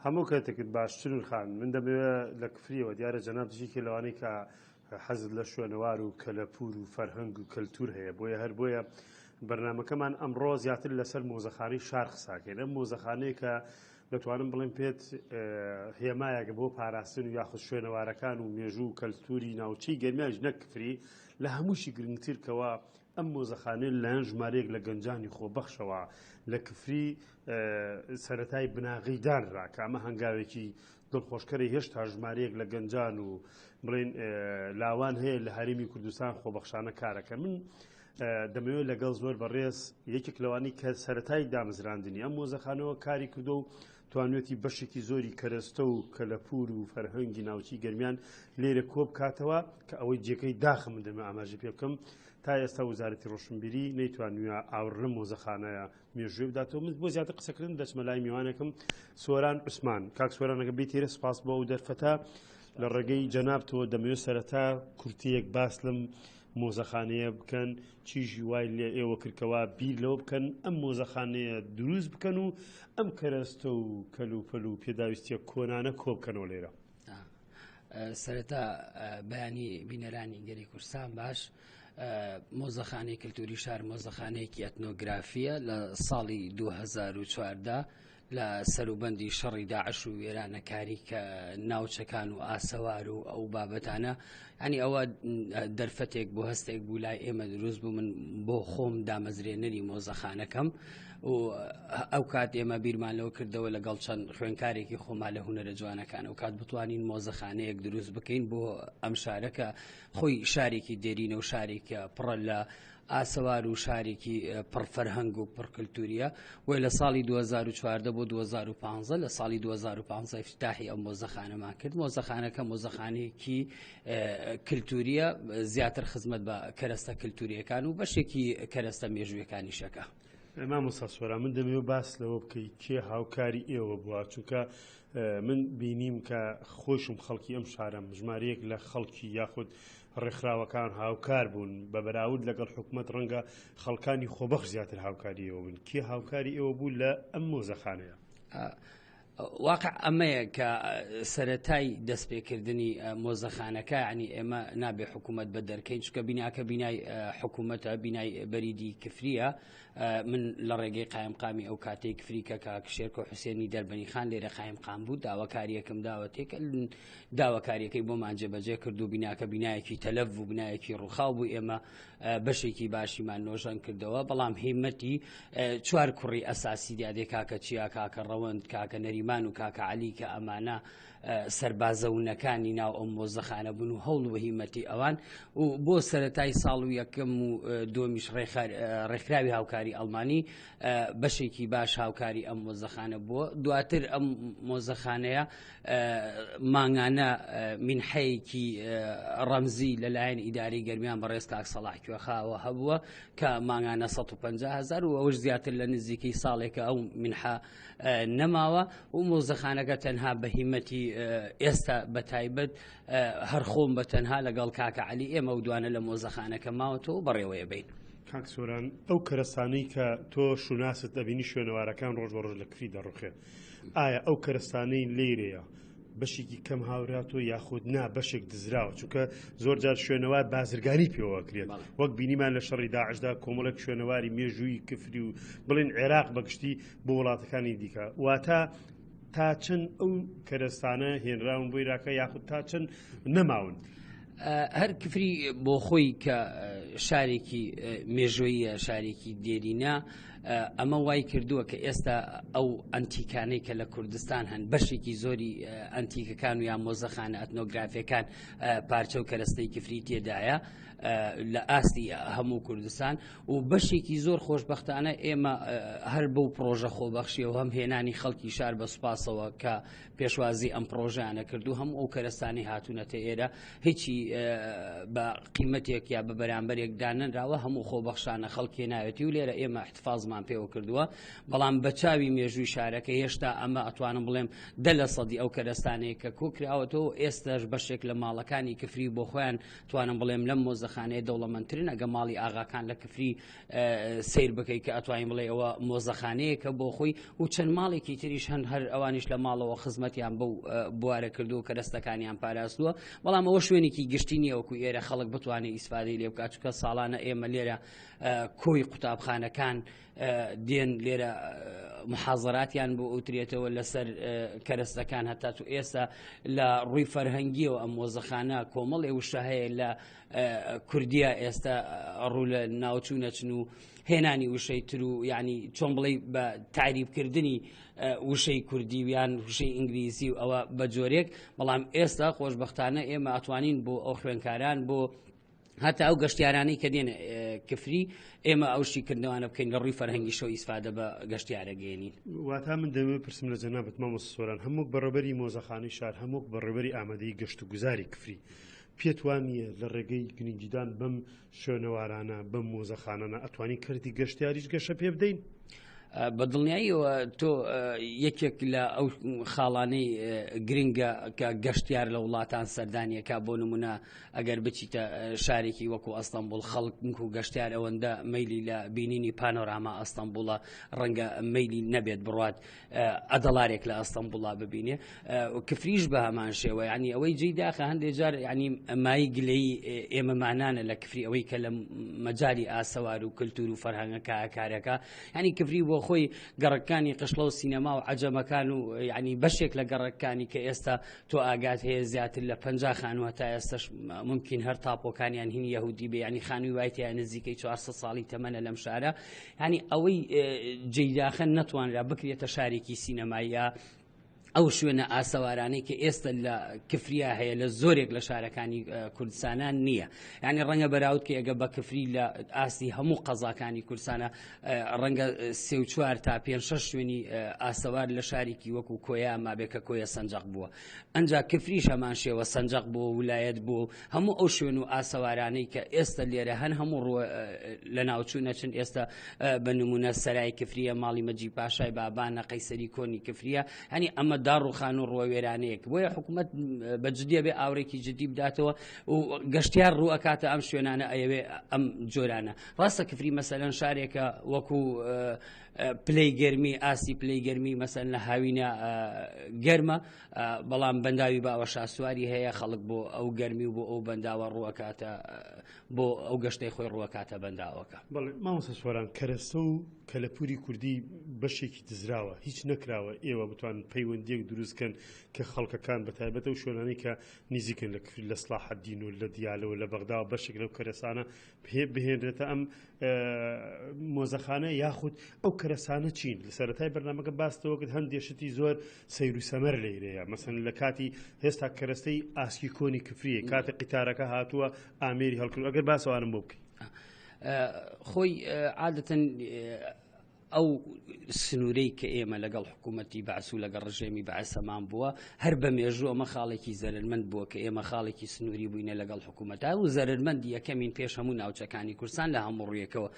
هەموو کاتێکت باش چرون خان من دەمەوێت لە کفریەوە دیارە جەنابت یەکێ لەوانەی کە حەزت لە شوێنەوار و کەلەپوور و فەرهەنگ و کەلتور هەیە بۆیە هەر بۆیە بەرنمەکەمان ئەمڕۆ زیاتر لەسەر مۆزەخانەی شار قساکەین ئەم مۆزەخانەیە کە دەتوانم بڵێم پێت هێمایەکە بۆ پاراستن و یاخود شوێنەوارەکان و مێژوو و کەلتوری ناوچەی گەرمیانیش نەک کفری، لە هەمووشی گرنگتر کەوا ئەم مۆزەخانەیە لەلایەن ژمارەیەک لە گەنجانی خۆبەخشەوە لە کفری سەرەتای بناغەی دانرا کە ئەمە هەنگاوێکی دڵخۆشکەرە هێشتا ژمارەیەک لە گەنجان و بڵێن لاوان هەیە لە هەرێمی کوردستان خۆبەخشانە کارەکە من دەمەوێت لەگەڵ زۆر بەڕێز یەکێک لەوانی کە سەتای دامەزراندنی ئەم مۆزەخانەوە کاری کردو و توانوێتی بەشێکی زۆری کەرەستە و کەلەپور و فەرهەنگی ناوچی گەرمیان لێرە کۆ بکاتەوە کە ئەوەی جێگەی داخە من دەمە ئاماژە پێ بکەم تا ئێستا وەزارەتی ڕۆشنبیری نەیتوانویە ئاوڕ لەم مۆزەخانەیە مێژووی بداتەوە. من بۆ زیاتر قسەکردن دەچمە لای میوانێکم سۆران عوسمان. کاک سۆران ئەگەر بیتێرە سپاس بۆ ئەو دەرفەتە لە ڕێگەی جەنابتەوە دەمەوێت سەرەتا کورتەیەک باس لەم مۆزەخانەیە بکەن چیژی وای لێ ئێوە کردکەوە بیر لەوە بکەن ئەم مۆزەخانەیە دروست بکەن و ئەم کەرەستە و کەلوپەل و پێداویستیە کۆنانە کۆ بکەنەوە لێرە. سەرەتا بەیانی بینەرانی گەلی کوردستان باش. مۆزەخانەی کللتوری شار مۆزەخانەیەکی ئەتنۆگرافیە لە ساڵی 2014 لە سەروبەندی شەڕی داعش و وێرانەکاری کە ناوچەکان و ئاسەوار و ئەو بابەتانە ئەنی ئەوە دەرفەتێک بۆ هەستێک بوو لای ئێمە دروست بوو من بۆ خۆم دامەزرێنەری مۆزەخانەکەم و ئەو کات ئێمە بیرمان لەوە کردەوە لەگەڵ چەند خوێنکارێکی خۆمان لە هوەرە جوانەکان ئەو کات بتوانین مۆزەخانەیەک دروست بکەین بۆ ئەم شارەکە خۆی شارێکی دێرینە و شارێکە پڕە لە ئاسەوار و شارێکی پڕ فەرهەنگ و پڕ کللتوریە وی لە ساڵی 2014 بۆ 2015 لە ساڵی 2015 افتتاحی ئەم مۆزەخانەمان کرد مۆزەخانەکە مۆزەخانەیەکی کللتوریە زیاتر خزمەت بە کەرەستە کللتوریەکان و بەشێکی کەرەستە مێژوویەکانیشەکە. مامۆستا سۆران من دەمەوێت باس لەوە بکەی کێ هاوکاری ئێوە بووە چونکە من بینیم کە خۆشم خەڵکی ئەم شارەم ژمارەیەک لە خەڵکی یاخود ڕێکخراوەکان هاوکار بوون بە بەراورد لەگەڵ حکومەت ڕەنگە خەڵکانی خۆبەخش زیاتر هاوکاری ئێوە بن کێ هاوکاری ئێوە بوو لە ئەم مۆزەخانەیە؟ واقع ئەمەیە کە سەرەتای دەستپێکردنی مۆزەخانەکە ینی ئێمە نابێ حکوومەت بە دەرکەین چکە بیناکە بینای حکوومەتە بینای بەریدی کفریە من لە ڕێگەی قایمقامی ئەو کاتەی کفری کە کاک شێرکۆ حوسێنی دەربەنی خان لێرە قایمقام بوو داواکاریەکەم داوەتێک داواکاریەکەی بۆمان جێبەجێ کرد و بیناکە بینایەکی تەلەف و بنایەکی ڕووخاو بوو ئێمە بەشێکی باشیمان نۆژەن کردەوە بەڵام هیمەتی چوار کوڕی ئەساسی دیادێ کاکە چیا کاکە ڕەوەند کاکە نەریمان و کاکە عەلی کە ئەمانە سەربازەونەکانی ناو ئەم مۆزەخانە بوون و هەوڵ و هیمەتی ئەوان و بۆ سەتای ساڵ و یەکەم و دومیش ڕێکخراوی هاوکاری ئەڵمانی بەشێکی باش هاوکاری ئەم مۆزەخانە بووە دواتر ئەم مۆزەخانەیە مانگانە مینحەیەکی ڕەمزی لەلایەن ئیداری گەرمیان بەڕێز کاک سەڵاح کوێخاوە هەبووە کە مانگانە 150 هزار و ئەوش زیاتر لە نزیکەی ساڵێکە ئەو منحە نەماوە و مۆزەخانەکە تەنها بە هیمەتی ئێستا بە تایبەت هەر خۆم بە تەنها لەگەڵ کاکە عەلی ئێمە و دوانە لە مۆزەخانەکە ماوەتەوە بەڕێوەیە بین. کاک سۆران ئەو کەرەستانەی کە تۆ شوناست ئەبینی شوێنەوارەکان ڕۆژ بە ڕۆژ لە کفری دەڕوخێن ئایا ئەو کەرەستانەی لێرەیە بەشێکی کەم هاوراتۆ یاخود نا بەشێک دزراوە چونکە زۆر جار شوێنەوار بازرگانی پێوەکرێت وەک بینیمان لە شەڕی داعشدا کۆمەڵێک شوێنەواری مێژووی کفری و بڵێن عێراق بەگشتی بۆ وڵاتەکانی دیکە واتە تا چەند ئەو کەرەستانە هێنراون بۆ عێراقە یاخود تا چەند نەماون. هەر کفری بۆ خۆی کە شارێکی مێژۆییە شارێکی دێرینە ئەمە وای کردووە کە ئێستا ئەو ئەنتیکانەی کە لە کوردستان هەن بەشێکی زۆری ئەنتیکەکان و یان مۆزەخانە ئەتنۆگرافیەکان پارچە و کەرەستەی کفری تێدایە لە ئاستی هەموو کوردستان و بەشێکی زۆر خۆشببختانە ئێمە هەر بەو پرۆژە خۆبەخشیەوە هەم هێنانی خەڵکی شار بە سوپاسەوە کە پێشوازی ئەم پرۆژانە کرد و هەموو ئەو کەرەستانی هاتوونەتە ئێرە هیچی بە قیمەتێک یا بە بەرامبەرێک دانەنراوە هەموو خۆبەخشانە خەڵکێ ناوێتی و لێرە ئێمە احتفاظمان پێوە کردووە بەڵام بە چاوی مێژووی شارەکە هێشتا ئەمە ئەتوانم بڵێم 10% ئەو کەرەستانەیە کە کۆکراوەتەوە ئێستاش بەشێک لە ماڵەکانی کفری بۆ خۆیان توانم بڵێم لەم مۆزەخانەیە دەوڵەمەندترن ئەگە ماڵی ئاغاکان لە کفری سیر بکەیت کە ئەتوانین بڵێ ئەوە مۆزەخانەیەکە بۆ خۆی و چەند ماڵێکی تریش هەن هەر ئەوانیش لە ماڵەوە خزمەتیان بەو بوارە کردو و کەرەستەکانیان پاراستووە بەڵام ئەوە شوێنێکی گشت. گشتی نییە وەکو ئێرە خەڵک بتوانێت ئیسفادەی لێ بکات چونکە ساڵانە ئێمە لێرە کۆی قوتابخانەکان دێن لێرە محازراتیان بۆ ئەوترێتەوە لەسەر کەرەستەکان هەتا تو ئێستا لە ڕووی فەرهەنگیەوە ئەم مۆزەخانە کۆمەڵێ وشە هەیە لە کوردیا ئێستا ڕوو لە ناوچوو نەچن و هێنانی وشەی تر و یعنی چۆن بڵێ بە تعریبکردنی وشەی کوردی ویان وشەی ئینگلیزی و ئەوە بە جۆرێک بەڵام ئێستا خۆشببختانە ئێمە ئەتوانین بۆ ئەو خوێنکاران بۆ هەتا ئەو گەشتیارانەی کە دێن کفری ئێمە ئەو شیکردنەوانە بکەین لە ڕووی فەرهەنگی شەو ئیسفادە بە گەشتیارە گەێنین. واتا من دەمەوێت پرسم لە جەنابت مامۆستا سۆران هەم وەک بەڕێوبەری مۆزەخانەی شار هەم وەک بەڕێوبەری ئامادەیی گەشتوگوزاری کفری پێت وا نییە لە ڕێگەی گرنگیدان بەم شوێنەوارانە بەم مۆزەخانانە ئەتوانین کەرتی گەشتیاریش گەشە پێ بدەین؟ بە دڵنیاییەوە تۆ یەکێک لە ئەو خاڵانەی گرنگە کە گەشتیار لە وڵاتان سەردانیەکە بۆ نمونە ئەگەر بچیتە شارێکی وەکو ئەستەمبول خەڵک و گەشتیار ئەوەندە مەیلی لە بینینی پانۆراما ئەستەمبوڵە ڕەنگە مەیلی نەبێت بڕات ئەدەڵارێک لە ئەستەمبوڵا ببینێ کفریش بە هەمان شێوە ینی ئەوەی جێی داخە هەندێک جار ینی مای گلەی ئێمەمانانە لە کفری ئەوەی کە لە مەجای ئاسەوار و کللتور و فەرهەنگەکە کارەکە ینی کفری بۆ خۆی گەڕەکانی قشڵە و سینەما و عجەمەکان و ینی بەشێک لە گەڕەکانی کە ئێستا تۆ ئاگات هەیە زیاتر لە 50 خانووە تا ئێستش ممکن هەر تاپۆکانیان هین یەهودی بێ ینی خانووی وایتیان نزیکەی 400 ساڵی تەمەنە لەم شارە ینی ئەوەی جێداخە نەتوانرا بکرێتە شارێکی سینەماییە ئەو شوێنە ئاسەوارانەی کە ئێستا لە کفریا هەیە لە زۆرێک لە شارەکانی کوردستانان نییە ینی ڕەنگە بەراورد کە ئەگە بە کفری لە ئاستی هەموو قەزاکانی کوردستانە ڕەنگە سێ و چوار تا پێ شەش شوێنی ئاسەوار لە شارێکی وەکو کۆیا مابێ کە کۆیە سنجەق بووە ئەجا کفریش هەمان شێوە سنجەق بووە ولایەت بوو هەموو ئەو شوێن و ئاسەوارانەی کە ئێستا لێرە هەن هەموو ڕووە لە ناوچوو نەچن ئێستا بە نمونە سەرای کفریە ماڵی مەجی پاشای بابانە قەیسەری کۆنی کفریە هەنی ئەمە داڕوخان و ڕووە وێرانەیەک بۆیە حکوومەت بە جدیە بێ ئاورێکی جدی بداتەوە و گەشتیار ڕوو ئەکاتە ئەم شوێنانە ئەیەوێ ئەم جۆرانە ڕاستە کفری مەسەلەن شارێکە وەکو پلەی گەرمی ئاستی پلەی گەرمی مەسەن لە هاوینە گەرمە بەڵام بەنداوی باوە شاسواری هەیە خەڵک بۆ ئەو گەرمی و بۆ ئەو بەنداوە ڕووەکاتە بۆ ئەو گەشتەی خۆی ڕووەکاتە بەنداوەکە. بەڵێ مامۆستا سۆران کەرەستە و کەلەپوری کوردی بەشێکی دزراوە هیچ نەکراوە ئێوە بتوانن پەیوەندیەک دروست کەن کە خەڵکەکان بە تایبەت ئەو شوێنانەی کە نزیکن لە لە سڵاحەدین و لە دیالەوە لە بەغداوە بەشێک لەو کەرەسانە بهێنرێتە ئەم مۆزەخانە یاخود ئەو کەرەسانە چین لە سەرەتای بەرنمەکە باستەوە کرد هەندێک شتی زۆر سەیر و سەمەر لەیرەیە مەسەن لە کاتی هێستا کەرەستەی ئاسکی کۆنی کفریە کاتی قیتارەکە هاتووە ئامێری هەڵکرد ئەگەر باسەوانم بۆ بکەی خۆی عادەتەن ئەو سنوورەی کە ئێمە لەگەڵ حکوومەتی بەعس و لەگەڵ ڕژێمی بەعسەمان بووە هەر بە مێژوو ئەمە خاڵێکی زەرمەند بووە کە ئێمە خاڵێکی سنووری بووینە لەگەڵ حکوومەتە و زەرمەند یەکەمین پێش هەموو ناوچەکانی کوردستان لە هەموو ڕوویەکەوە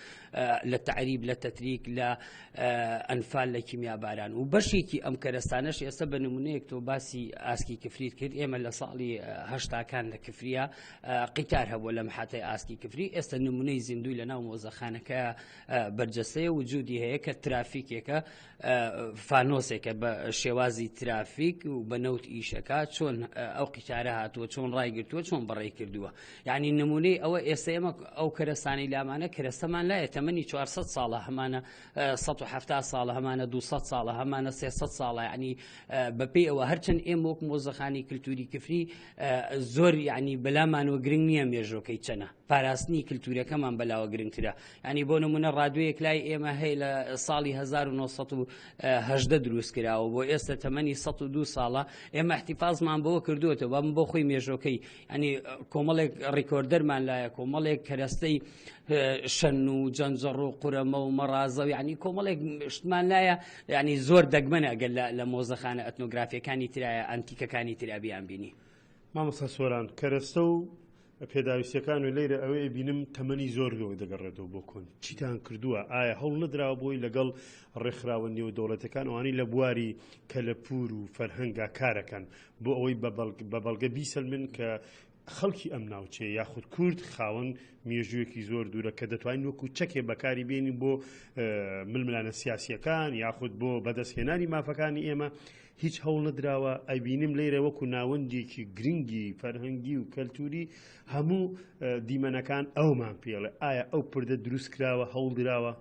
لە تعریب لە تەتریک لە ئەنفال لە کیمیاباران و بەشێکی ئەم کەرەستانەش ئێستا بە نمونەیەک تۆ باسی ئاسکی کفریت کرد ئێمە لە ساڵی هەشتاکان لە کفریە قیتار هەبووە لە محەتەی ئاسکی کفری ئێستا نمونەی زیندوی لە ناو مۆزەخانەکە بەرجەستەیە وجودی هەیە کە ترافیکێکە فانۆسێکە بە شێوازی ترافیک و بە نەوت ئیشەکە چۆن ئەو قیتارە هاتووە چۆن ڕایگرتووە چۆن بەڕێی کردووە یعنی نمونەی ئەوە ئێستا ئێمە ئەو کەرەسانی لامانە کەرەستەمان لایە تەمەنی 400 ساڵە هەمانە 170 ساڵە هەمانە 200 ساڵە هەمانە 300 ساڵە یعنی بەپێی ئەوە هەرچەند ئێمە وەک مۆزەخانی کللتوری کفری زۆر یعنی بەلامانەوە گرنگ نییە مێژۆکەی چەنە پاراستنی کللتورەکەمان بەلاوە گرنگترە ینی بۆ نمونە ڕادوەیەک لای ئێمە هەیە لە ساڵی 1970 دروست کراوە بۆ ئێستا تەمەنی 102 ساڵە ئێمە احتیفازمان بۆ کردووەتەوە بەم بۆ خۆی مێژۆکەی ینی کۆمەڵێک ڕیکۆردەرمان لایە کۆمەڵێک کەرەستەی شەن و جەنجەڕ و قورەمە و مەڕازە و ینی کۆمەڵێک شتمان لایە ینی زۆر دەگمەنە ئەگەر لە مۆزەخانە ئەتنۆگرافیەکانی ترایە ئەنتیکەکانی ترا بیان بینی. مامۆستا سۆران کەرەستە و پێداویستیەکان و لەیرە ئەوەی ئەبینم تەمەنی زۆر لۆ دەگەڕێتەوە بۆ کۆن چیتان کردووە ئایا هەوڵ نەدراوە بۆی لەگەڵ ڕێکخراوە نێودەوڵەتەکان ئەوانەی لە بواری کەلەپوور و فەرهەنگا کارەکەن بۆ ئەوەی بە بەڵگە بیسەلمن کە. خەڵکی ئەم ناوچەیە یاخود کورد خاوەن مێژوویەکی زۆر دوورە کە دەتوانین وەکو چەکێ بەکاری بێنین بۆ ململانە سیاسیەکان یاخود بۆ بەدەستهێنانی مافەکانی ئێمە هیچ هەوڵ نەدراوە ئەبینم لێرە وەکو ناوەندێکی گرنگی فەرهەنگی و کەلتوری هەموو دیمەنەکان ئەومان پێڵێ ئایا ئەو پردە دروست کراوە هەوڵدراوە؟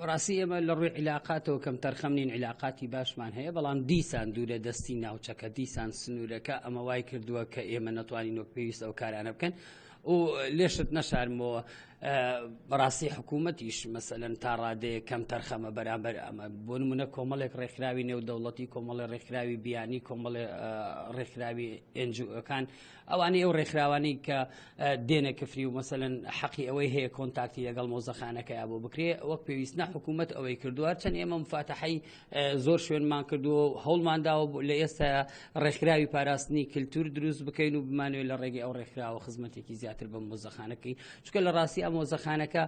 ڕاستی ئێمە لە ڕووی عیلاقاتەوە کەم تەرخەم نین عیلاقاتی باشمان هەیە بەڵام دیسان دوورە دەستی ناوچەکە دیسان سنوورەکە ئەمە وای کردووە کە ئێمە نەتوانین وەک پێویست ئەو کارانە بکەن و لێشت نەشارمەوە بەڕاستی حکوومەتیش مەسەلەن تا ڕادەیە کەم تەرخەمە بەرامبەر ئەمە بۆ نمونە کۆمەڵێک ڕێکخراوی نێودەوڵەتی کۆمەڵی ڕێکخراوی بیانی کۆمەڵێ ڕێکخراوی ئێنجوەکان ئەوانەی ئەو ڕێکخراوانەی کە دێنە کفری و مەسەلەن حەقی ئەوەی هەیە کۆنتاکتی لەگەڵ مۆزەخانەکەیا بۆ بکرێ وەک پێویست نە حکوومەت ئەوەی کردووە چەند ئێمە مفاتەحەی زۆر شوێنمان کردووە و هەوڵمان داوە لە ئێستا ڕێکخراوی پاراستنی کللتور دروست بکەین و بمانوێت لە ڕێگەی ئەو ڕێکخراوە خزمەتێکی زیاتر بە مۆزەخانەکەی چونکە لە ڕاستی ئەم مۆزەخانەکە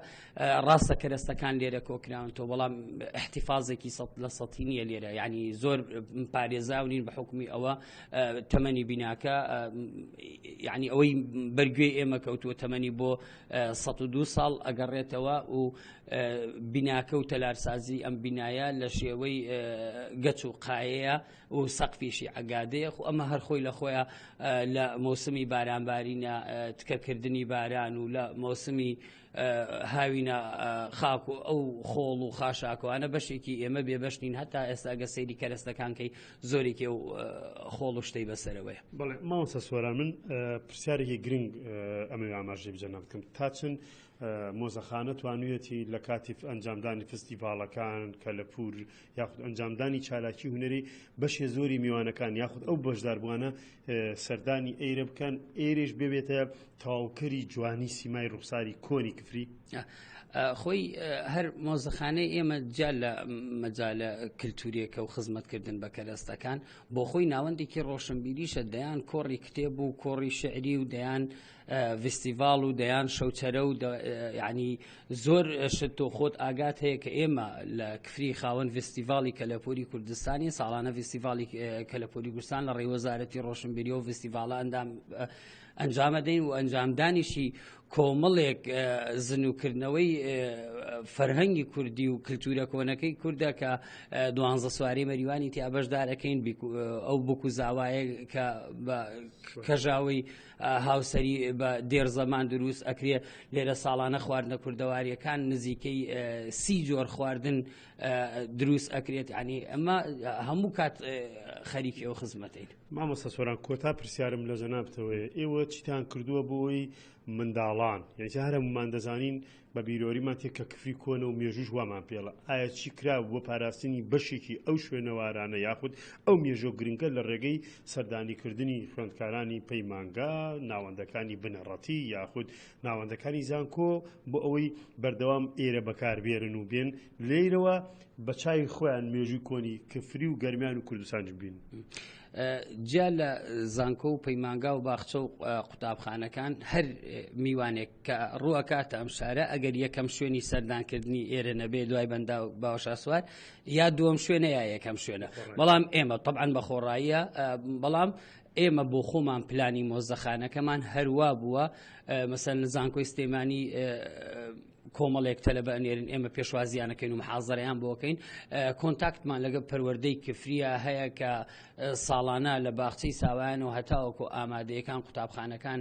ڕاستە کەرەستەکان لێرە کۆکراون تۆ بەڵام احتفاظێکی سە لە سەتی نییە لێرە ینی زۆر پارێزاو نین بە حکومی ئەوە تەمەنی بیناکە یعنی ئەوەی بەرگوێی ئێمە کەوتووە تەمەنی بۆ 102 ساڵ ئەگەڕێتەوە و بیناکە و تەلارسازی ئەم بینایە لە شێوەی گەچ و قایەیە و سەقفیشی عگادەیە خو ئەمە هەر خۆی لە خۆیان لە مۆسمی بارانبارینە تکەکردنی باران و لە مۆسمی هاوینە خاک و ئەو خۆڵ و خاشاکوانە بەشێکی ئێمە بێبەش نین هەتا ئێستا گە سەیری کەرەستەکان کەی زۆرێکی ئەو خۆڵ و شتەی بەسەرەوەیە. بەڵێ مامۆستا سۆران من پرسیارێکی گرنگ ئەمەوێ ئاماژەی بجەناب بکەم تا چەند مۆزەخانە توانویەتی لە کاتی ئەنجامدانی فستیڤاڵەکان کەلەپوور یاخود ئەنجامدانی چالاکی هونەری بەشێ زۆری میوانەکان یاخود ئەو بەشداربووانە سەردانی ئێرە بکەن ئێرەش ببێتە تەواوکەری جوانی سیمای ڕوخساری کۆنی کفری؟ خۆی هەر مۆزەخانەی ئێمە جا لە مەجالە کللتوریەکە و خزمەتکردن بە کەرەستەکان بۆ خۆی ناوەندێکی ڕۆشنبیریشە دەیان کۆڕی کتێب و کۆڕی شعری و دەیان ڤستیڤاڵ و دەیان شەوچەرە و یعنی زۆر شت تۆ خۆت ئاگات هەیە کە ئێمە لە کفری خاوەن ڤستیڤاڵی کەلەپوری کوردستانی ساڵانە ڤستیڤاڵی کەلەپوری کوردستان لە ڕێی وەزارەتی ڕۆشنبیری و ڤستیڤاڵە ئەندام ئەنجامەدەین و ئەنجامدانیشی کۆمەڵێک زنوکردنەوەی فەرهەنگی کوردی و کللتورە کۆنەکەی کوردە کە دوانزە سواری مەریوانی تیا بەشدارەکەین ئەو بک و زاوایە کە بە کەژاوی هاوسەری بە دێر زەمان دروست ئەکرێ لێرە ساڵانە خواردنە کوردەواریەکان نزیکەی سی جۆر خواردن دروست ئەکرێت ینی ئەمە هەموو کات خەریکی ئەو خزمەتین. مامۆستا سۆران کۆتا پرسیارم لە جەنابتەوەیە ئێوە چیتان کردووە بۆی منداڵان یعنی هەر هەمومان دەزانین بە بیرۆریمان تێ کە کفری کۆنە و مێژووش وامان پێڵە ئایا چی کرا بۆ پاراستنی بەشێکی ئەو شوێنەوارانە یاخود ئەو مێژۆ گرنگە لە ڕێگەی سەردانیکردنی خوێندکارانی پەیمانگا ناوەندەکانی بنەڕەتی یاخود ناوەندەکانی زانکۆ بۆ ئەوەی بەردەوام ئێرە بەکاربێرن و بێن لێرەوە بە چاوی خۆیان مێژووی کۆنی کفری و گەرمیان و کوردستانیش ببینن. جیا لە زانکۆ و پەیمانگا و باخچە و قوتابخانەکان هەر میوانێک کە ڕووەکاتە ئەم شارە ئەگەر یەکەم شوێنی سەردانکردنی ئێرە نەبێ دوای بەندا باوەشاسوار یا دووەم شوێنە یا یەکەم شوێنە بەڵام ئێمە طبعاً بە خۆڕاییە بەڵام ئێمە بۆ خۆمان پلانی مۆزەخانەکەمان هەروا بووە مەسەن لە زانکۆی سلێمانی کۆمەڵێک تەلەبە ئەنێرن ئێمە پێشوازیانەکەین و محازەرەیان بۆکەین کۆنتاکتمان لەگە پەروەردەی کفریە هەیە کە ساڵانە لە باخچەی ساوایان و هەتاوەکو ئامادەیەکان قوتابخانەکان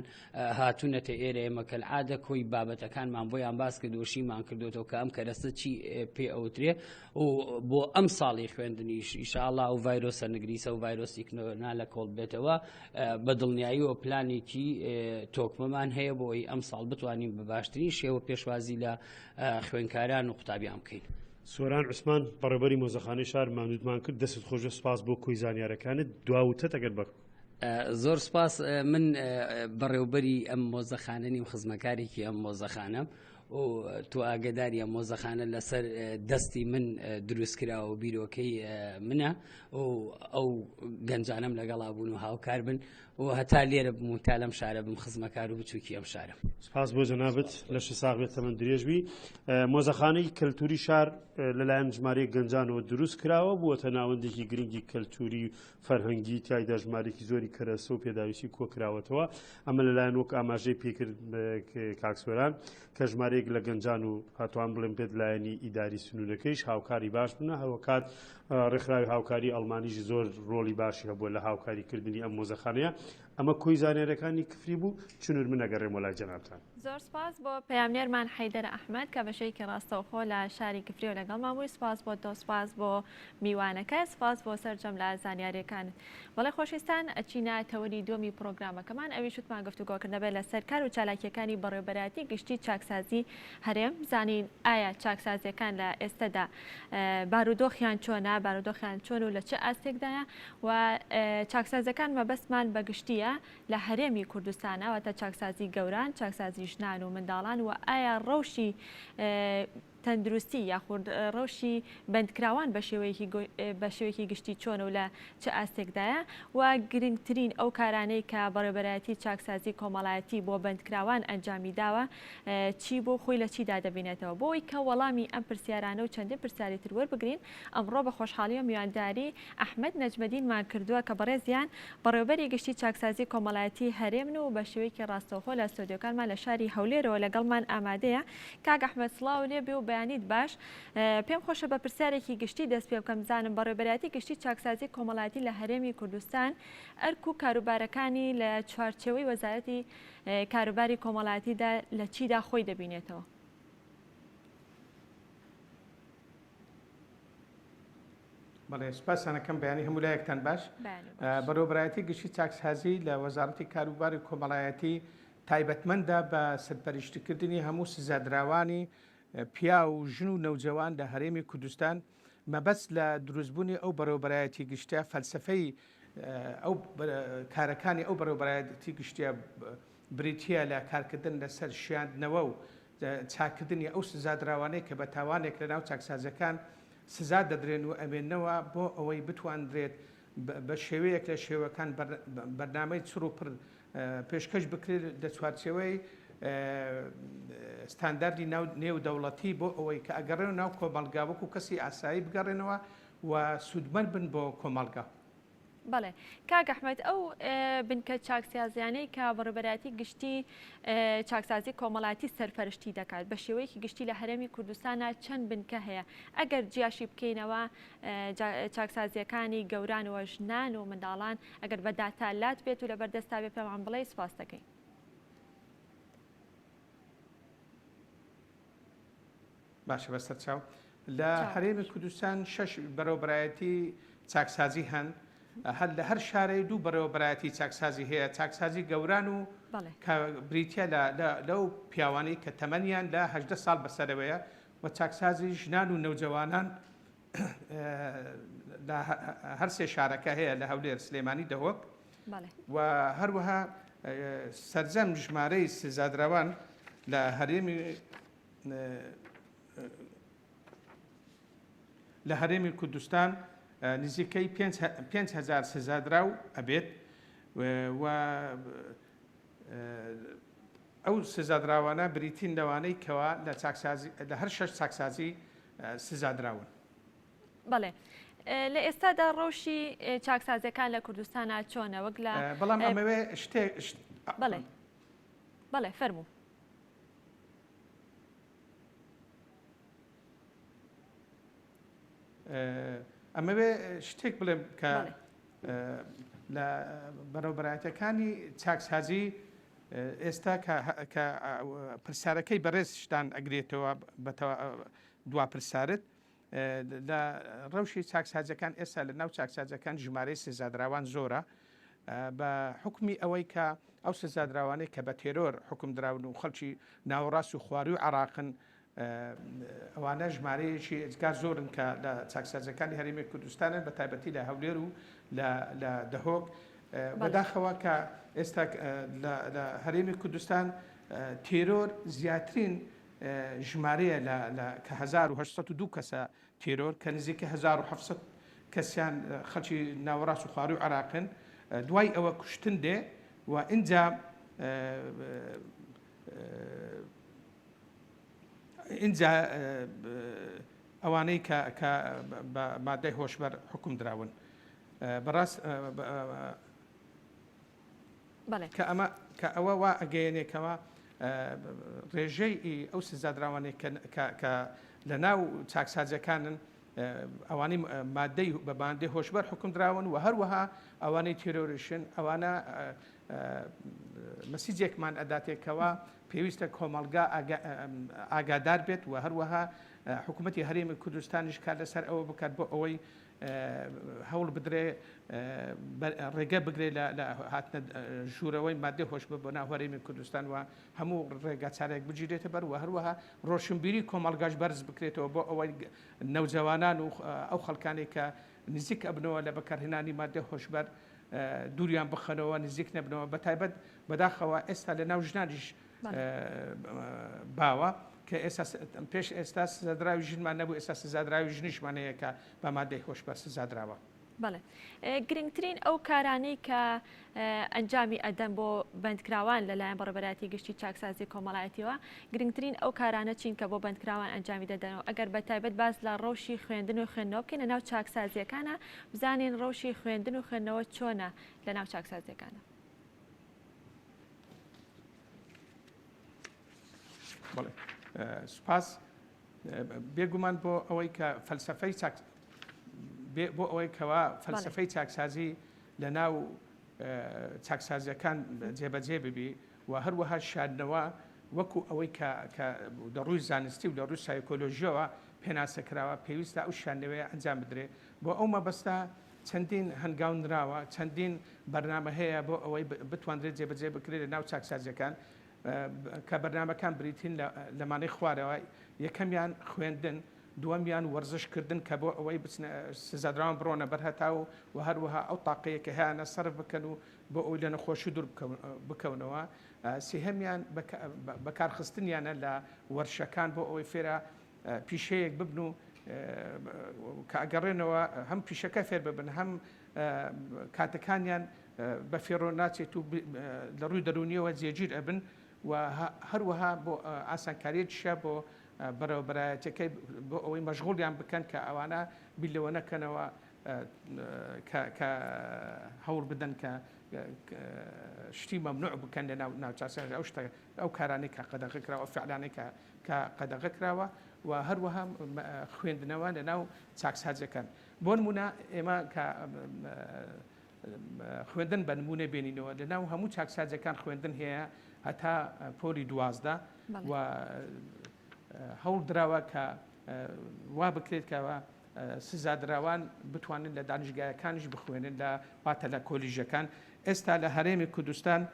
هاتوونەتە ئێرە ئێمە کەلعادە کۆی بابەتەکانمان بۆیان باس کرد و شیمان کردوێتەوە کە ئەم کەرەستە چی پێ ئەوترێ و بۆ ئەم ساڵی خوێندنیش ئیشاڵا و ڤایرۆسە نگریسە و ڤایرۆسی کۆرۆنا لە کۆڵ بێتەوە بە دڵنیاییەوە پلانێکی تۆکمەمان هەیە بۆ ئەوەی ئەم ساڵ بتوانین بە باشترین شێوە پێشوازی لە خوێندکاران و قوتابیان بکەین. سۆران عوسمان، بەڕێوەبەری مۆزەخانەی شار، ماندووتمان کرد، دەستت خۆشبێت، سوپاس بۆ کۆی زانیارەکانت، دوا وتەت ئەگەر بە. زۆر سوپاس، من بەڕێوبەری ئەم مۆزەخانە نیم، خزمەکارێکی ئەم مۆزەخانەم. و تۆ ئاگەداری ئەم مۆزەخانە لەسەر دەستی من دروست کراوە و بیرۆکەی منە و ئەو گەنجانەم لەگەڵا بوون و هاوکار بن و هەتا لێرە بم و تا لەم شارە بم خزمەکار و بچووکی ئەم شارم. سپاس بۆ جەنابت لەشت ساغ بێت تەمەن درێژ بی. مۆزەخانەی کەلتوری شار لەلایەن ژمارەیەک گەنجانەوە دروست کراوە بووەتە ناوەندێکی گرنگی کەلتوری فەرهەنگی تیایدا ژمارێکی زۆری کەرەسە و پێداویستی کۆکراوەتەوە ئەمە لەلایەن وەک ئاماژەی پێکرد کاک سۆران کە ژمارەیەک لە گەنجان و هاتوان بڵێن پێت لایەنی ئیداری سنوورەکەیش هاوکاری باش بوونە هەروەکات ڕێکخراوی هاوکاری ئەڵمانیش زۆر ڕۆڵی باشی هەبووە لە هاوکاریکردنی ئەم مۆزەخانەیە ئەمە کۆی زانیاریەکانی کفری بوو چنور من ئەگەڕێمەوە لای جەنابتان. زۆر سپاس بۆ پەیامنێرمان حەیدەر ئەحمەد کە بە شێوەیەکی ڕاستەوخۆ لە شاری کفریەوە لەگەڵمان بووی سپاس بۆ تۆ سپاس بۆ میوانەکەت سپاس بۆ سەرجەم لە زانیاریەکانت بەڵێ خۆشویستان ئەچینە تەوەری دووەمی پڕۆگرامەکەمان ئەویش وتمان گفتوگۆکردنە بێت لەسەر کار و چالاکیەکانی بەڕێوەبەرایەتی گشتی چاکسازی هەرێم بزانین ئایا چاکسازیەکان لە ئێستەدا بارودۆخیان چۆنە بارودۆخیان چۆن و لە چ ئاستێکدایە و چاکسازیەکان مەبەستمان بە گشتیە لە هەرێمی کوردستانە واتە چاکسازی گەوران چاکسازی ژنان و منداڵان و ئایا ڕەوشی تەندروستی یاخود ڕەوشی بەندکراوان بە شێوەیەکی بە شێوەیەکی گشتی چۆنە و لە چ ئاستێکدایە و گرنگترین ئەو کارانەی کە بەڕێوەبەرایەتی چاکسازی کۆمەڵایەتی بۆ بەندکراوان ئەنجامی داوە چی بوو خۆی لە چیدا دەبینێتەوە؟ بۆ ئەوەی کە وەڵامی ئەم پرسیارانە و چەندین پرسیاری تر وەربگرین ئەمڕۆ بە خۆشحاڵیەوە میوانداری ئەحمەد نەجمەدینمان کردووە کە بەڕێزیان بەڕێوەبەری گشتی چاکسازی کۆمەڵایەتی هەرێمن و بە شێوەیەکی ڕاستەوخۆ لە ستۆدیۆکانمان لە شاری هەولێرەوە لەگەڵمان ئامادەیە. کاک ئەحمەد سڵاو لێ بێ و بەیانیت باش. پێم خۆشە بە پرسیارێکی گشتی دەست پێ بکەم بزانم بەڕێوەبەرایەتی گشتی چاکسازی کۆمەڵایەتی لە هەرێمی کوردستان ئەرک و کاروبارەکانی لە چوارچێوەی وەزارەتی کاروباری کۆمەڵایەتیدا لە چیدا خۆی دەبینێتەوە؟ بەڵێ سوپاستان ئەکەم بەیانی هەموو لایەکتان باش. بەڕێوەبەرایەتی گشتی چاکسازی لە وەزارەتی کاروباری کۆمەڵایەتی تایبەتمەندە بە سەرپەرشتیکردنی هەموو سزادراوانی پیاو و ژن و نەوجەوان لە هەرێمی کوردستان مەبەست لە دروستبوونی ئەو بەڕێوەبەرایەتی گشتە فەلسفەی ئەو کارەکانی ئەو بەڕێوەبەرایەتی گشتە بریتییە لە کارکردن لەسەر شیاندنەوە و چاککردنی ئەو سزادراوانەی کە بە تاوانێک لەناو چاکسازیەکان سزا دەدرێن و ئەمێننەوە بۆ ئەوەی بتواندرێت بە شێوەیەک لە شێوەکان بەرنامەی چڕ و پڕ پێشکەش بکرێت لە چوارچێوەی ستانداردی ناو نێودەوڵەتی بۆ ئەوەی کە ئەگەڕێنەوە ناو کۆمەڵگا وەکو کەسی ئاسایی بگەڕێنەوە و سوودمەند بن بۆ کۆمەڵگا. بەڵێ کاک ئەحمەد ئەو بنکە چاکسازیانەی کە بەڕێوەبەرایەتی گشتی چاکسازی کۆمەڵایەتی سەرپەرشتی دەکات بە شێوەیەکی گشتی لە هەرێمی کوردستانە چەند بنکە هەیە ئەگەر جیاشی بکەینەوە چاکسازیەکانی گەوران و ژنان و منداڵان ئەگەر بە داتا لات بێت و لەبەر دەستا بێ پێمان بڵێ سپاس دەکەین. باشە بەسەر چاو لە هەرێمی کوردستان شەش بەرەوبەرایەتی چاکسازی هەن هەر لە هەر شارەی دوو بەڕێوەبەرایەتی چاکسازی هەیە چاکسازی گەوران و کە بریتە لەو پیاوانەی کە تەمەنیان لە هەدە ساڵ بەسەرەوەیە و چاکسازی ژنان و نەوجەوانان لە هەرسێ شارەکە هەیە لە هەولێر سلێمانی دهۆک و هەروەها سەرجەم ژمارەی سزادراوان لە هەرێمی لە هەرێمی کوردستان نزیکەی 5هزار سزادراو ئەبێت و ئەو سزادراوانە بریتین لەوانەی کەوا لە چاکسازی لە هەر شەش چاکسازی سزادراون. بەڵێ لە ئێستادا ڕەوشی چاکسازیەکان لە کوردستانا چۆنە وەک لە بەڵام ئەمەوێ شتێ بەڵێ بەڵێ فەرموو. ئەمەوێ شتێک بڵێم کە لە بەرەوبەرایەتەکانی چاکسازی ئێستا کە پرسیارەکەی بەڕێزشتان ئەگرێتەوە دوا پرسیارت لە ڕەوشی چاکسازەکان ئێستا لە ناو چاکسازەکان ژمارەی سزادراوان زۆرە بە حکمی ئەوەی کە ئەو سزادراوانەی کە بە تێرۆر حکم دراون و خەڵکی ناوەڕاست و خواروی عراقن ئەوانە ژمارەیەکی ئێجگار زۆرن کە لە چاکسازیەکانی هەرێمی کوردستانن بە تایبەتی لە هەولێر و لە دهۆک بەداخەوە کە ئێستا لە هەرێمی کوردستان تێرۆر زیاترین. ژمارەیە لە لە کە 1802 کەسە تێرۆر کە نزیکە 1700 کەسیان خەڵکی ناوەڕاست و خواروی عێراقن دوای ئەوە کوشتن دێ و ئینجا ئینجا ئەوانەی کە کە بە مادەی هۆشبەر حکوم دراون بەڕاست کە ئەمە کە ئەوە وا ئەگەیەنێ کەوا ڕێژەی ئەو سزادراوانەی کە کە لە ناو چاکسازیەکانن ئەوانەی مادەی بە باندەی هۆشبەر حکوم دراون و هەروەها ئەوانەی تێرۆریشن ئەوانە مەسیجێکمان ئەداتێکەوە پێویستە کۆمەڵگا ئاگادار بێت و هەروەها حکوومەتی هەرێمی کوردستانیش کار لەسەر ئەوە بکات بۆ ئەوەی هەوڵ بدرێ ڕێگە بگرێ لە هاتنە ژوورەوەی مادەی هۆشبەر بۆ ناو هەرێمی کوردستان و هەموو ڕێگا چارێک بگیرێتە بەر و هەروەها ڕۆشنبیری کۆمەڵگاش بەرز بکرێتەوە بۆ ئەوەی نەوجەوانان و ئەو خەڵکانێک کە نزیک ئەبنەوە لە بەکارهێنانی مادە هۆشبەر دووریان بخەنەوە نزیک نەبنەوە بە تایبەت بەداخەوە ئێستا لە ناو ژنانیش باوە کە ئێستا پێش ئێستا سزادراوی ژنمان نەبوو ئێستا سزادراوی ژنیشمان هەیە کە بە مادەی هۆشبەر سزادراوە. بەڵێ گرنگترین ئەو کارانەی کە ئەنجامی ئەدەن بۆ بەندکراوان لەلایەن بەڕێوەبەرایەتی گشتی چاکسازی کۆمەڵایەتیەوە گرنگترین ئەو کارانە چین کە بۆ بەندکراوان ئەنجامی دەدەنەوە ئەگەر بە تایبەت باس لە ڕەوشی خوێندن و خوێندنەوە بکەین لە ناو چاکسازیەکانە بزانین ڕەوشی خوێندن و خوێندنەوە چۆنە لە ناو چاکسازیەکانە. بەڵێ سوپاس بێگومان بۆ ئەوەی کە فەلسفەی چاک بۆ ئەوەی کەوا فەلسفەی چاکسازی لە ناو چاکسازیەکان جێبەجێ ببی و هەروەها شاردنەوە وەکو ئەوەی کە کە لە ڕووی زانستی و لە ڕووی سایکۆلۆژیەوە پێناسە کراوە پێویستە ئەو شاندنەوەیە ئەنجام بدرێ بۆ ئەو مەبەستە چەندین هەنگاو نراوە، چەندین بەرنامە هەیە بۆ ئەوەی بتواندرێت جێبەجێ بکرێت لە ناو چاکسازییەکان، کە بەرنامەکان بریتین لەمانەی خوارەوە، یەکەمیان خوێندن، دووەمیان وەرزش کردن کە بۆ ئەوەی بچنە سزادراوان بڕۆنە بەر هەتاو و هەروەها ئەو تاقەیە کە هەیانە سەرف بکەن و بۆ ئەوەی لە نەخۆشی دوور بکەونەوە، سێهەمیان بەکارخستنیانە لە وەرشەکان بۆ ئەوەی فێرە پیشەیەک ببن و کە ئەگەڕێنەوە هەم پیشەکە فێر ببن هەم کاتەکانیان بە فێڕۆ ناچێت و لە ڕووی دەرونیەوە جێگیر ئەبن و هەروەها بۆ ئاسانکاریەکیشە بۆ بەڕێوەبەرایەتەکەی بۆ ئەوەی مەشغوڵیان بکەن کە ئەوانە بیر لەوە نەکەنەوە کە هەوڵ بدەن کە شتی مەمنوع بکەن لە ناو ناوچاسیان ئەو شتە ئەو کارانەی کە قەدەغە کراوە فعلانەی کە کە قەدەغە کراوە و هەروەها خوێندنەوە لە ناو چاکسازیەکان بۆ نمونە ئێمە کە خوێندن بە نمونە بێنینەوە لە ناو هەموو چاکسازیەکان خوێندن هەیە هەتا پۆلی 12 و هەوڵ دراوە کە وا بکرێت کەەوە سزادراوان بتوانن لە دانیشگایەکانیش بخوێنن لە واتە لە کۆلیژەکان ئێستا لە هەرێمی کوردستان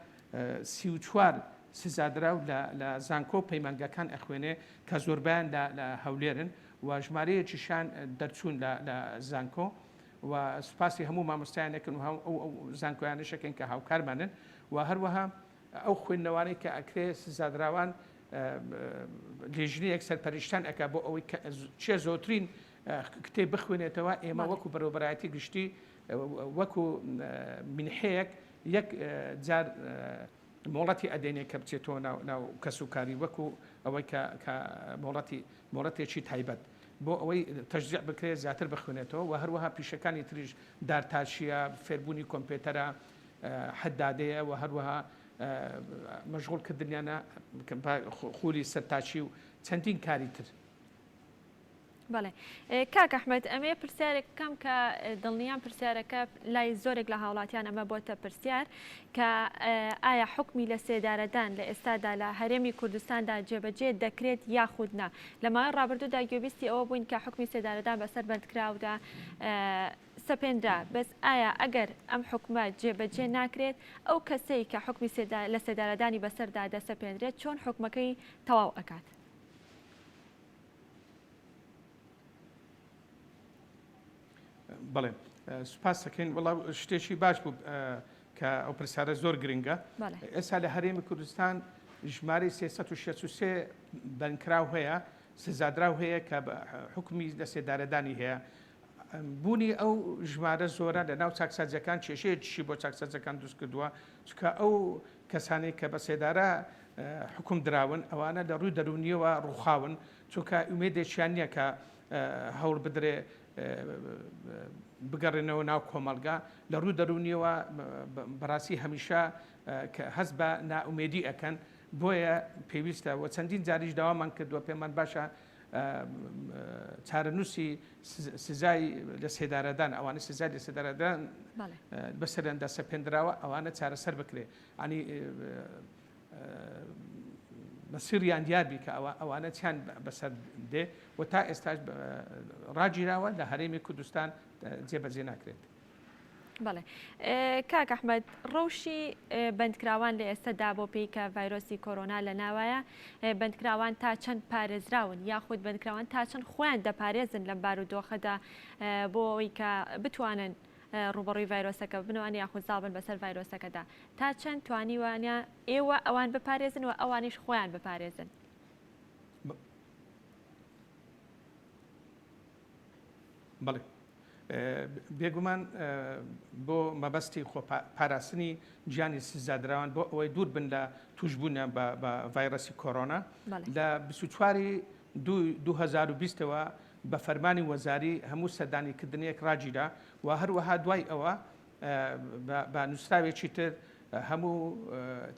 34 سزادراو لە لە زانکۆ و پەیمانگاکان ئەخوێنێ کە زۆربەیان لە لە هەولێرن و ژمارەیەکیشیان دەرچوون لە لە زانکۆ و سوپاسی هەموو مامۆستایانێکن و ئەو ئەو زانکۆیانەش ئەکەین کە هاوکارمانن و هەروەها ئەو خوێندنەوانەی کە ئەکرێ سزادراوان لیژنەیەک سەرپەرشتان ئەکا بۆ ئەوەی کە چێ زۆرترین کتێب بخوێنێتەوە ئێمە وەکو بەڕێوەبەرایەتی گشتی وەکو منحەیەک یەک جار مۆڵەتی ئەدەینێ کە بچێتەوە ناو ناو کەسوکاری وەکو ئەوەی کە کە مۆڵەتی مۆڵەتێکی تایبەت بۆ ئەوەی تەشجیع بکرێت زیاتر بخوێنێتەوە و هەروەها پیشەکانی تریش دارتاشیە فێربوونی کۆمپێتەرە حەدادەیە و هەروەها مەشغوڵ کردنیانە خولی سەرتاشی و چەندین کاری تر. بەڵێ کاک ئەحمەد ئەمێ پرسیارێک بکەم کە دڵنیام پرسیارەکە لای زۆرێک لە هاوڵاتیان ئەمە بۆتە پرسیار کە ئایا حکمی لە سێدارەدان لە ئێستادا لە هەرێمی کوردستاندا جێبەجێ دەکرێت یاخود نا لە ماوەی ڕابردوودا گوێبیستی ئەوە بووین کە حکمی سێدارەدان بەسەر بەندکراودا سەپێنرا بەس ئایا ئەگەر ئەم حکومە جێبەجێ ناکرێت ئەو کەسەی کە حکمی لە سێدارەدانی بەسەردا دەسەپێنرێت چۆن حکومەکەی تەواو ئەکات؟ بەڵێ سوپاس دەکەین وڵا شتێکی باش بوو کە ئەو پرسیارە زۆر گرنگە ئێستا لە هەرێمی کوردستان. ژمارەی 363 بەندکراو هەیە، سزادراو هەیە کە حوکمی لەسێدارەدانی هەیە. بوونی ئەو ژمارە زۆرە لە ناو چاکسازیەکان کێشەیەکیشی بۆ چاکسازیەکان دروست کردووە، چونکە ئەو کەسانەی کە بە سێدارە حوکم دراون ئەوانە لە ڕووی دەروونیەوە ڕووخاون، چونکە ئومێدێکیان نییە کە هەوڵ بدرێ بگەڕێنەوە ناو کۆمەڵگا، لە ڕووی دەروونیەوە بەڕاستی هەمیشە کە هەست بە نائومێدی ئەکەن، بۆیە پێویستە و چەندین جاریش داوامان کردووە پێمان باشە چارەنووسی سزای لە سێدارەدان ئەوانە سزای لە سێدارەدان بەسەریاندا سەپێندراوە ئەوانە چارەسەر بکرێ ئەنی مەسیریان دیار بی کە ئەوە ئەوانە چیان بەسەر دێ و تا ئێستاش ڕاگیراوە لە هەرێمی کوردستان جێبەجێ ناکرێت. بەڵێ کاک ئەحمەد ڕەوشی بەندکراوان لە ئێستەدا بۆ پێی کە ڤایرۆسی کۆرۆنا لە ناوایە بەندکراوان تا چەند پارێزراون یاخود بەندکراوان تا چەند خۆیان دەپارێزن لەم بارودۆخەدا بۆ ئەوەی کە بتوانن ڕوبەڕووی ڤایرۆسەکە ببنەوە یاخود زاڵبن بەسەر ڤایرۆسەکەدا تا چەند توانیوانە ئێوە ئەوان بپارێزن و ئەوانیش خۆیان بپارێزن؟ بەڵێ بێگومان بۆ مەبەستی خۆ پاراستنی گیانی سزادراوان بۆ ئەوەی دوور بن لە توشبوونیان بە ڤایرۆسی کۆرۆنا لە 24 2020ەوە بە فەرمانی وەزاری هەموو سەردانیکردنێک ڕاگیرا و هەروەها دوای ئەوە بە نووسراوێکی تر هەموو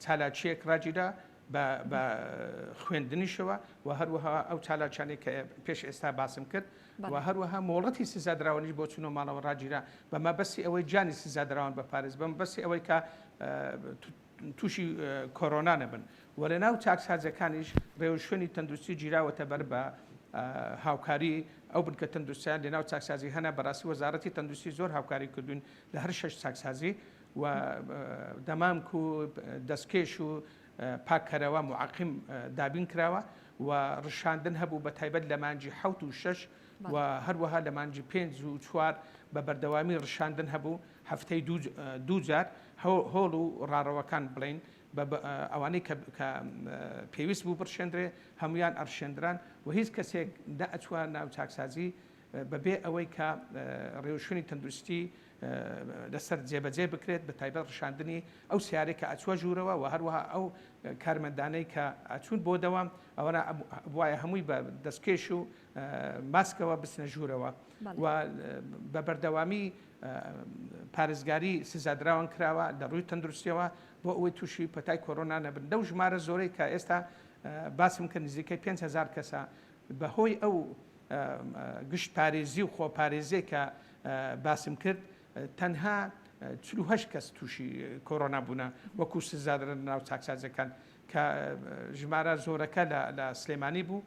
چالاکیەک ڕاگیرا بە خوێندنیشەوە و هەروەها ئەو چالاکیانەی کە پێش ئێستا باسم کرد و هەروەها مۆڵەتی سزادراوانیش بۆ چوونە ماڵەوە ڕاگیرا بە مەبەستی ئەوەی گیانی سزادراوان بپارێز بە مەبەستی ئەوەی کە تووشی کۆرۆنا نەبن و لە ناو چاکسازەکانیش ڕێوشوێنی تەندروستی گیراوەتە بەر بە هاوکاری ئەو بنکە تەندروستیان لە ناو چاکسازی هەنە بەڕاستی وەزارەتی تەندروستی زۆر هاوکاری کردوون لە هەر شەش چاکسازی و دەمامک و دەستکێش و پاککەرەوە، معقم، دابین کراوە و ڕشاندن هەبوو بە تایبەت لە مانگی حەوت و شەش و هەروەها لە مانگی پێنج و چوار بە بەردەوامی ڕشاندن هەبوو هەفتەی دوو جار هۆڵ و ڕاڕەوەکان بڵین ئەوانەی کە پێویست بوو بڕشێندرێ هەمویان ئەڕشێندران و هیچ کەسێک نەئەچوە ناو چاکسازی بەبێ ئەوەی کە ڕێوشوێنی تەندروستی لەسەر جێبەجێ بکرێت بە تایبەت ڕشاندنی ئەو سیارەی کە ئەچوە ژوورەوە و هەروەها ئەو کارمەندانەی کە ئەچوون بۆ دەوام ئەوەنا وایە هەمووی بە دەستکێش و ماسکەوە بچنە ژوورەوە و بە بەردەوامی پارێزگاری سزادراوان کراوە لە ڕووی تەندروستیەوە بۆ ئەوەی تووشی پەتای کۆرۆنا نەبن لەو ژمارە زۆرەی کە ئێستا باسم کە نزیکەی 5هزار کەسە بەهۆی ئەو گشت پارێزی و خۆپارێزیەی کە باسم کرد تەنها 48 کەس تووشی کۆرۆنا بوونە وەکو سزادران ناو چاکسازەکان کە ژمارە زۆرەکە لە سلێمانی بوو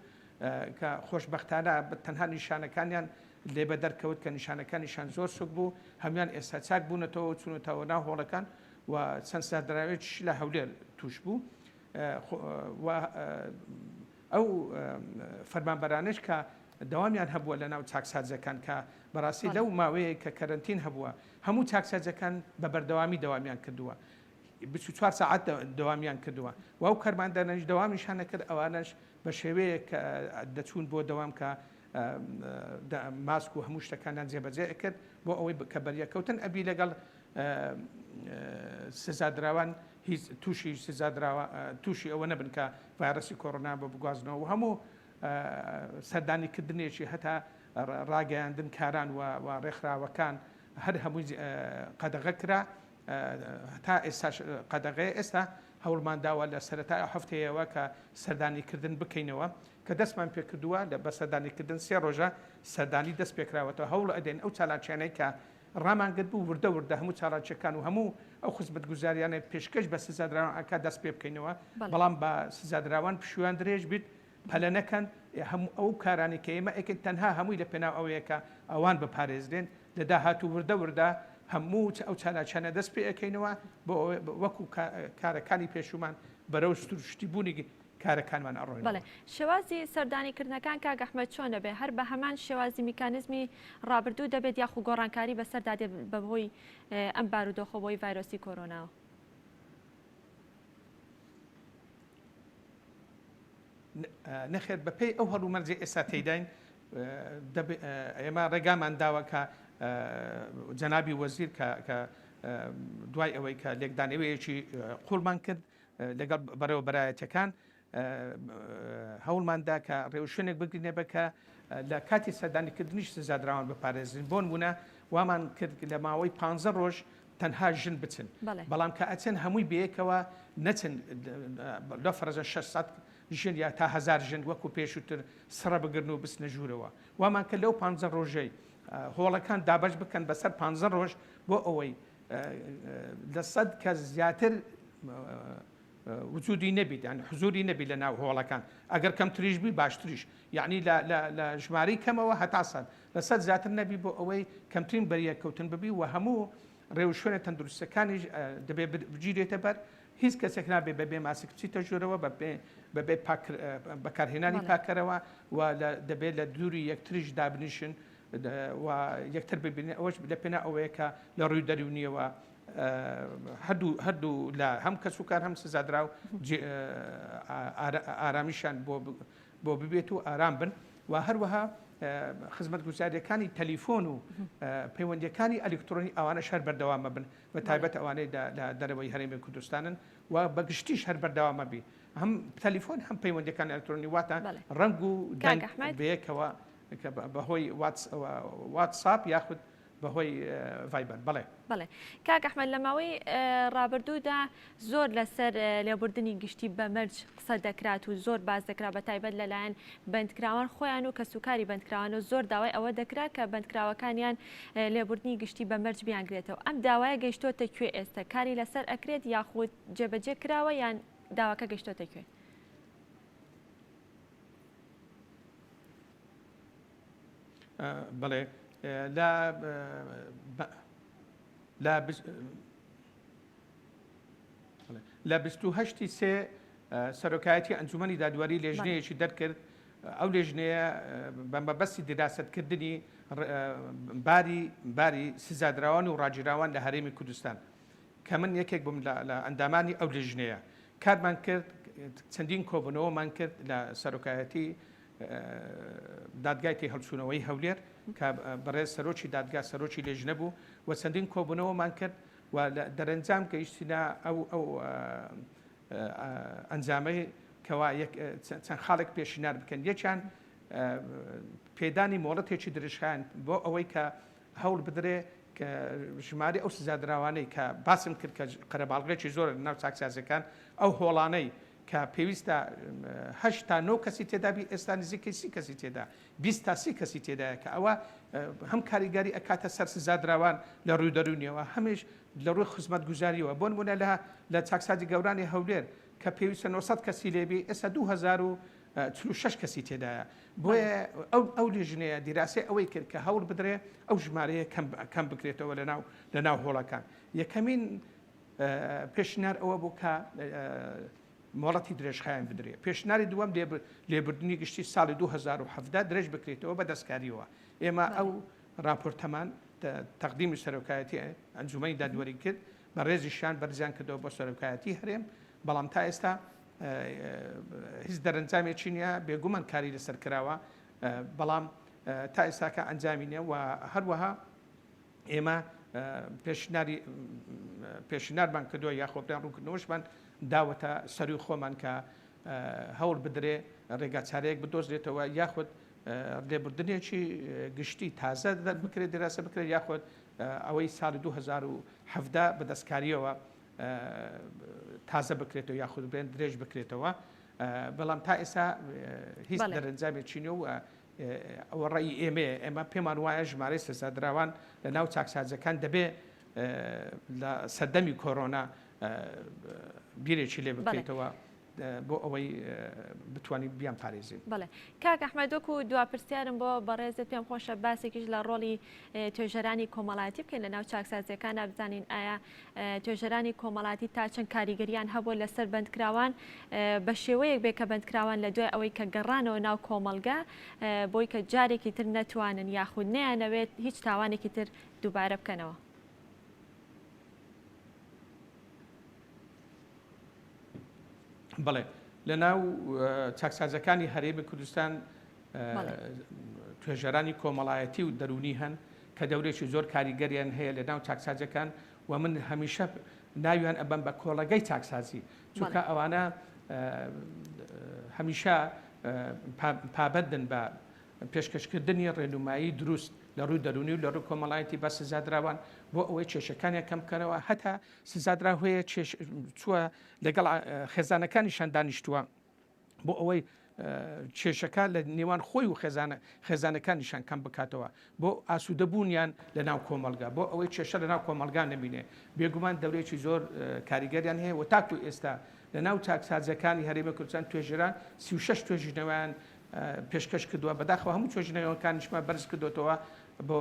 کە خۆشببختانە تەنها نیشانەکانیان لێ بە دەرکەوت کە نیشانەکانیشان زۆر سوک بوو هەموان ئێستا چاک بوونەتەوە چونەتەوە ناو هۆڵەکان و چەند سەردراوێکیش لە هەولێر توش بوو و ئەو فەرمانبەرانەش کە دەوامیان هەبووە لە ناو چاکسازیەکان کە بەڕاستی لەو ماوەیە کە کەرەنتین هەبووە هەموو چاکسازیەکان بە بەردەوامی دەوامیان کردووە 24 ساعت دەوامیان کردووە و ئەو کەرماندانەش دەوامیشان نەکرد ئەوانەش بە شێوەیەک کە دەچوون بۆ دەوام کە ماسک و هەموو شتەکانیان جێبەجێ کرد بۆ ئەوەی کە بەریەکەوتن ئەبی لەگەڵ سزادراوان هیچ تووشی سزادراوە تووشی ئەوە نەبن کە ڤایرۆسی کۆرۆنا بۆ بگوازنەوە و هەموو سەردانی کردنێکی هەتا ڕاگەیاندن کاران و ڕێکخراوەکان هەر هەمووی قەدەغە کرا هەتا ئێستاش قەدەغەیە ئێستا هەوڵمان داوە لە سەرەتای ئەو هەفتەیەوە کە سەردانی کردن بکەینەوە کە دەستمان پێکردووە لە بە سەردانیکردن سێ ڕۆژە سەردانی دەست پێکراوەتەوە هەوڵ ئەدەین ئەو چالاکیانەی کە ڕامانگرت بوو وردە وردە هەموو چالاکیەکان و هەموو ئەو خزمەتگوزاریانە پێشکەش بە سزادراوان ئەکات دەست پێ بکەینەوە بەڵام بە سزادراوان پشویان درێژ بیت پەلە نەکەن هەموو ئەو کارانەی کە ئێمە ئەیکەین تەنها هەمووی لە پێناو ئەوەیە کە ئەوان بپارێزرێن لە داهاتوو وردە وردە هەموو ئەو چالاکیانە دەست پێ ئەکەینەوە بۆ وەکو کارەکانی پێشوومان بەرەو سروشتی بوونی کارەکانمان ئەڕۆینەوە. بەڵێ شێوازی سەردانی کردنەکان کاک ئەحمەد چۆن دەبێت؟ هەر بە هەمان شێوازی میکانیزمی ڕابردوو دەبێت یاخو گۆڕانکاری بەسەردا دێت بەهۆی ئەم بارودۆخە بۆی ڤایرۆسی کۆرۆناوە؟ نەخێر بەپێی ئەو هەڵومەرجەی ئێستا تێیداین ئێمە ڕێگامان داوە کە جەنابی وەزیر کە دوای ئەوەی کە لێکدانەوەیەکی قوڵمان کرد لەگەڵ بەڕێوەبەرایەتەکان هەوڵمان دا کە ڕێوشوێنێک بگرینە بە کە لە کاتی سەردانیکردنیش سزادراوان بپارێزین بۆ نمونە وامان کرد لە ماوەی پ ڕۆژ تەنها ژن بچن بەڵام کە ئەچن هەمووی بەیەکەوە نەچن لە فەرزە 600 ژن یا تا هزار ژن وەکو پێشووتر سڕە بگرن و بچنە ژوورەوە وامان کە لەو پ ڕۆژەی هۆڵەکان دابش بکەن بەسەر پ ڕۆژ بۆ ئەوەی لە سەد کەس زیاتر وجودی نەبیت یانی حزوری نەبی لە ناو هۆڵەکان ئەگەر کەمتریش بی باشتریش یعنی لە لە لە ژمارەی کەمەوە هەتا سەد لە سەد زیاتر نەبی بۆ ئەوەی کەمترین بەریەککەوتن ببی و هەموو ڕێوشوێنە تەندروستەکانیش دەبێ بگیرێتە بەر هیچ کەسێک نابێ بەبێ ماسک بچیتە ژوورەوە بەبێ بەبێ بەکارهێنانی پاکەرەوە و دەبێت لە دووری یەکتریش دابنیشن و یەکتر ببینن ئەوەش لە پێنا ئەوەیە کە لە ڕووی دەروونیەوە هەردوو هەردوو لە هەم کەسوکار هەم سزادراو ئارامیشان بۆ بۆ ببێت و ئارام بن و هەروەها خزمەتگوزاریەکانی تەلیفۆن و پەیوەندیەکانی ئەلکترۆنی ئەوانە هەر بەردەوامە بن بە تایبەت ئەوانەی لە دەرەوەی هەرێمی کوردستانن و بە گشتیش هەر بەردەوامە بی هەم تەلیفۆن هەم پەیوەندەکانی ئەلکترۆنی واتە ڕەنگ و دەنگ بەیەکەوە کە بەهۆی واتساپ یاخود بەهۆی ڤایبەر بەڵێ. بەڵێ کاک ئەحمەد لە ماوەی ڕابردوودا زۆر لەسەر لێبوردنی گشتی بە مەرج قسە دەکرات و زۆر باس دەکرا بە تایبەت لەلایەن بەندکراوان خۆیان و کەسوکاری بەندکراوان و زۆر داوای ئەوە دەکرا کە بەندکراوەکانیان لێبوردنی گشتی بە مەرج بیانگرێتەوە ئەم داوایە گەیشتۆتە کوێ ئێستا کاری لەسەر ئەکرێت یاخود جێبەجێ کراوە یان داواکە گەیشتۆتە کوێ؟ بەڵێ لە لە لە 28 سێ سەرۆکایەتی ئەنجومەنی دادوەری لێژنەیەکی دەرکرد ئەو لێژنەیە بە مەبەستی دیراستکردنی باری باری سزادراوان و ڕاگیراوان لە هەرێمی کوردستان کە من یەکێک بووم لە ئەندامانی ئەو لیژنەیە کارمان کرد چەندین کۆبوونەوەمان کرد لە سەرۆکایەتی دادگای تێهەڵچوونەوەی هەولێر کە بەڕێز سەرۆکی دادگا سەرۆکی لێژنە بوو و چەندین کۆبوونەوەمان کرد و لە دەرەنجام گەیشتینە ئەو ئەو ئەنجامەی کەوا چەند خاڵێک پێشینار بکەن یەکیان پێدانی مۆڵەتێکی درێژخایەن بۆ ئەوەی کە هەوڵ بدرێ کە ژمارەی ئەو سزادراوانەی کە باسم کرد کە قەرەباڵغێکی زۆرە لەناو چاکسازیەکان ئەو هۆڵانەی کە پێویستە هەشت تا نۆ کەسی تێدابی ئێستا نزیکەی سی کەسی تێدا 20 تا سی کەسی تێدایە کە ئەوە هەم کاریگەری ئەکاتە سەر سزادراوان لە ڕووی دەروونیەوە هەمیش لە ڕووی خزمەتگوزاریەوە بۆ نمونە لە لە چاکسازی گەورانی هەولێر کە پێویستە 900 کەسی لێبی ئێستا 2046 کەسی تێدایە بۆیە ئەو ئەو لیژنەیە دیراسەی ئەوەی کرد کە هەوڵ بدرێ ئەو ژمارەیە کەم کەم بکرێتەوە لە ناو لە ناو هۆڵەکان یەکەمین پێشنیار ئەوە بوو کە مۆڵەتی درێژخایەن بدرێ پێشناری دووەم لێبردنی گشتی ساڵی 2017 درێژ بکرێتەوە بە دەستکاریەوە ئێمە ئەو راپۆرتەمان تەقدیمی سەرۆکایەتی ئەنجومەنی دادوەری کرد بە ڕێزیشیان بەرزیان کردەوە بۆ سەرۆکایەتی هەرێم بەڵام تا ئێستا هیچ دەرەنجامێکی نییە بێگومان کاری لەسەر کراوە بەڵام تا ئێستاکە ئەنجامی نییە و هەروەها ئێمە پێشناری پێشنارمان کردووە یاخۆ پێیان ڕوونکردنەوەشمان داوەتە سەروی خۆمان کە هەوڵ بدرێ ڕێگا چارەیەک بدۆزرێتەوە یاخود لێبوردنێکی گشتی تازە بکرێت دراسە بکرێت یاخود ئەوەی ساڵی 2017 بە دەستکاریەوە تازە بکرێتەوە یاخود بڵێن درێژ بکرێتەوە بەڵام تا ئێستا هیچ دەرەنجامێکی نیە و ئەوە ڕێی ئێمەیە ئێمە پێمان وایە ژمارەی سزادراوان لە ناو چاکسازەکان دەبێ لە سەردەمی کۆرۆنا بیرێکی لێ بکرێتەوە. بۆ ئەوەی بتوانین بیانپارێزین. بەڵێ کاک ئەحمەد وەکو دوا پرسیارم بۆ بەڕێزت پێم خۆشە باسێکیش لە ڕۆڵی توێژەرانی کۆمەڵایەتی بکەین لە ناو چاکسازیەکاندا بزانین ئایا توێژەرانی کۆمەڵاتی تا چەند کاریگەریان هەبووە لەسەر بەندکراوان بە شێوەیەک بێ کە بەندکراوان لە دوای ئەوەی کە گەڕانەوە ناو کۆمەڵگە بۆی کە جارێکی تر نەتوانن یاخود نەیانەوێت هیچ تاوانێکی تر دووبارە بکەنەوە. بەڵێ. لە ناو چاکسازەکانی هەرێمی کوردستان توێژەرانی کۆمەڵایەتی و دەروونی هەن کە دەورێکی زۆر کاریگەریان هەیە لە ناو چاکسازەکان و من هەمیشە ناویان ئەبەم بە کۆڵەگەی چاکسازی چونکە ئەوانە هەمیشە پابەندن بە پێشکەشکردنی ڕێنومایی دروست لە ڕووی دەروونی و لە ڕووی کۆمەڵایەتی بە سزادراوان بۆ ئەوەی کێشەکانیان کەم بکەنەوە هەتا سزادراو هەیە چووە لەگەڵ خێزانەکانیشان دانیشتووە بۆ ئەوەی کێشەکە لە نێوان خۆی و خێزانە خێزانەکانیشان کەم بکاتەوە بۆ ئاسوودەبوونیان لە ناو کۆمەڵگا بۆ ئەوەی کێشە لە ناو کۆمەڵگا نەمینێ بێگومان دەورێکی زۆر کاریگەریان هەیە و تاکو ئێستا لە ناو چاکسازیەکانی هەرێمی کوردستان توێژەران 36 توێژینەوەیان پێشکەش کردووە بەداخەوە هەموو توێژینەوەکانیشمان بەرز کردوێتەوە بۆ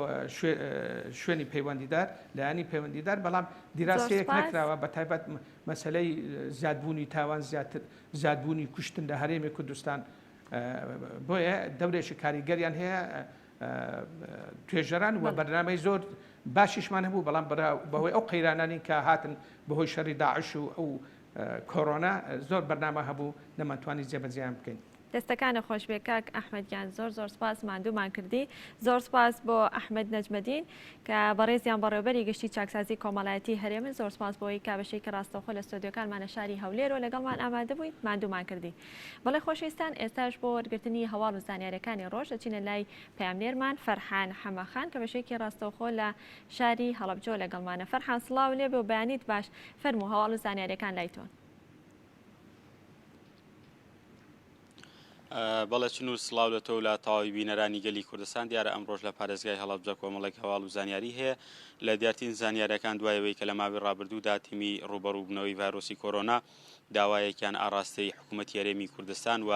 شوێنی پەیوەندیدار لایەنی پەیوەندیدار بەڵام دیراسەیەک نەکراوە بە تایبەت مەسلەی زیادبوونی تاوان زیاتر زیادبوونی کوشتن لە هەرێمی کوردستان بۆیە دەورێکی کاریگەریان هەیە توێژەران و بەرنامەی زۆر باشیشمان هەبوو بەڵام بەهۆی ئەو قەیرانانی کە هاتن بەهۆی شەڕی داعش و ئەو کۆرۆنا زۆر بەرنامە هەبوو نەمانتوانی جێبەجێیان بکەین. دەستەکانت خۆش بێ کاک ئەحمەد گیان زۆر زۆر سپاس ماندوومان کردی زۆر سپاس بۆ ئەحمەد نەجمەدین کە بەڕێزیان بەڕێوبەری گشتی چاکسازی کۆمەڵایەتی هەرێمن زۆر سپاس بۆی کە بەشێکی ڕاستەوخۆ لە ستۆدیۆکانمان لە شاری هەولێرەوە لەگەڵمان ئامادە بووی ماندوومان کردی بەڵێ خۆشەویستان ئێستاش بۆ وەرگرتنی هەواڵ و زانیاریەکانی ڕۆژ دەچینە لای پەیامنێرمان فەرحان حەمەخان کە بەشێکی ڕاستەوخۆ لە شاری هەڵەبجەوە لەگەڵمانە فەرحان سڵاو لێبێ و بەیانیت باش فەرموو هەواڵ و زانیاریەکان لای تۆن. بەڵێ چنور سڵاو لە تۆ و لە تەواوی بینەرانی گەلی کوردستان دیارە ئەمڕۆش لە پارێزگای هەڵەبجە کۆمەڵێک هەواڵ و زانیاری هەیە لە دیارترین زانیاریەکان دوای ئەوەی کە لە ماوەی ڕابردوودا تیمی ڕووبەڕووبوونەوەی ڤایرۆسی کۆرۆنا داوایەکیان ئاڕاستەی حکوومەتی هەرێمی کوردستان و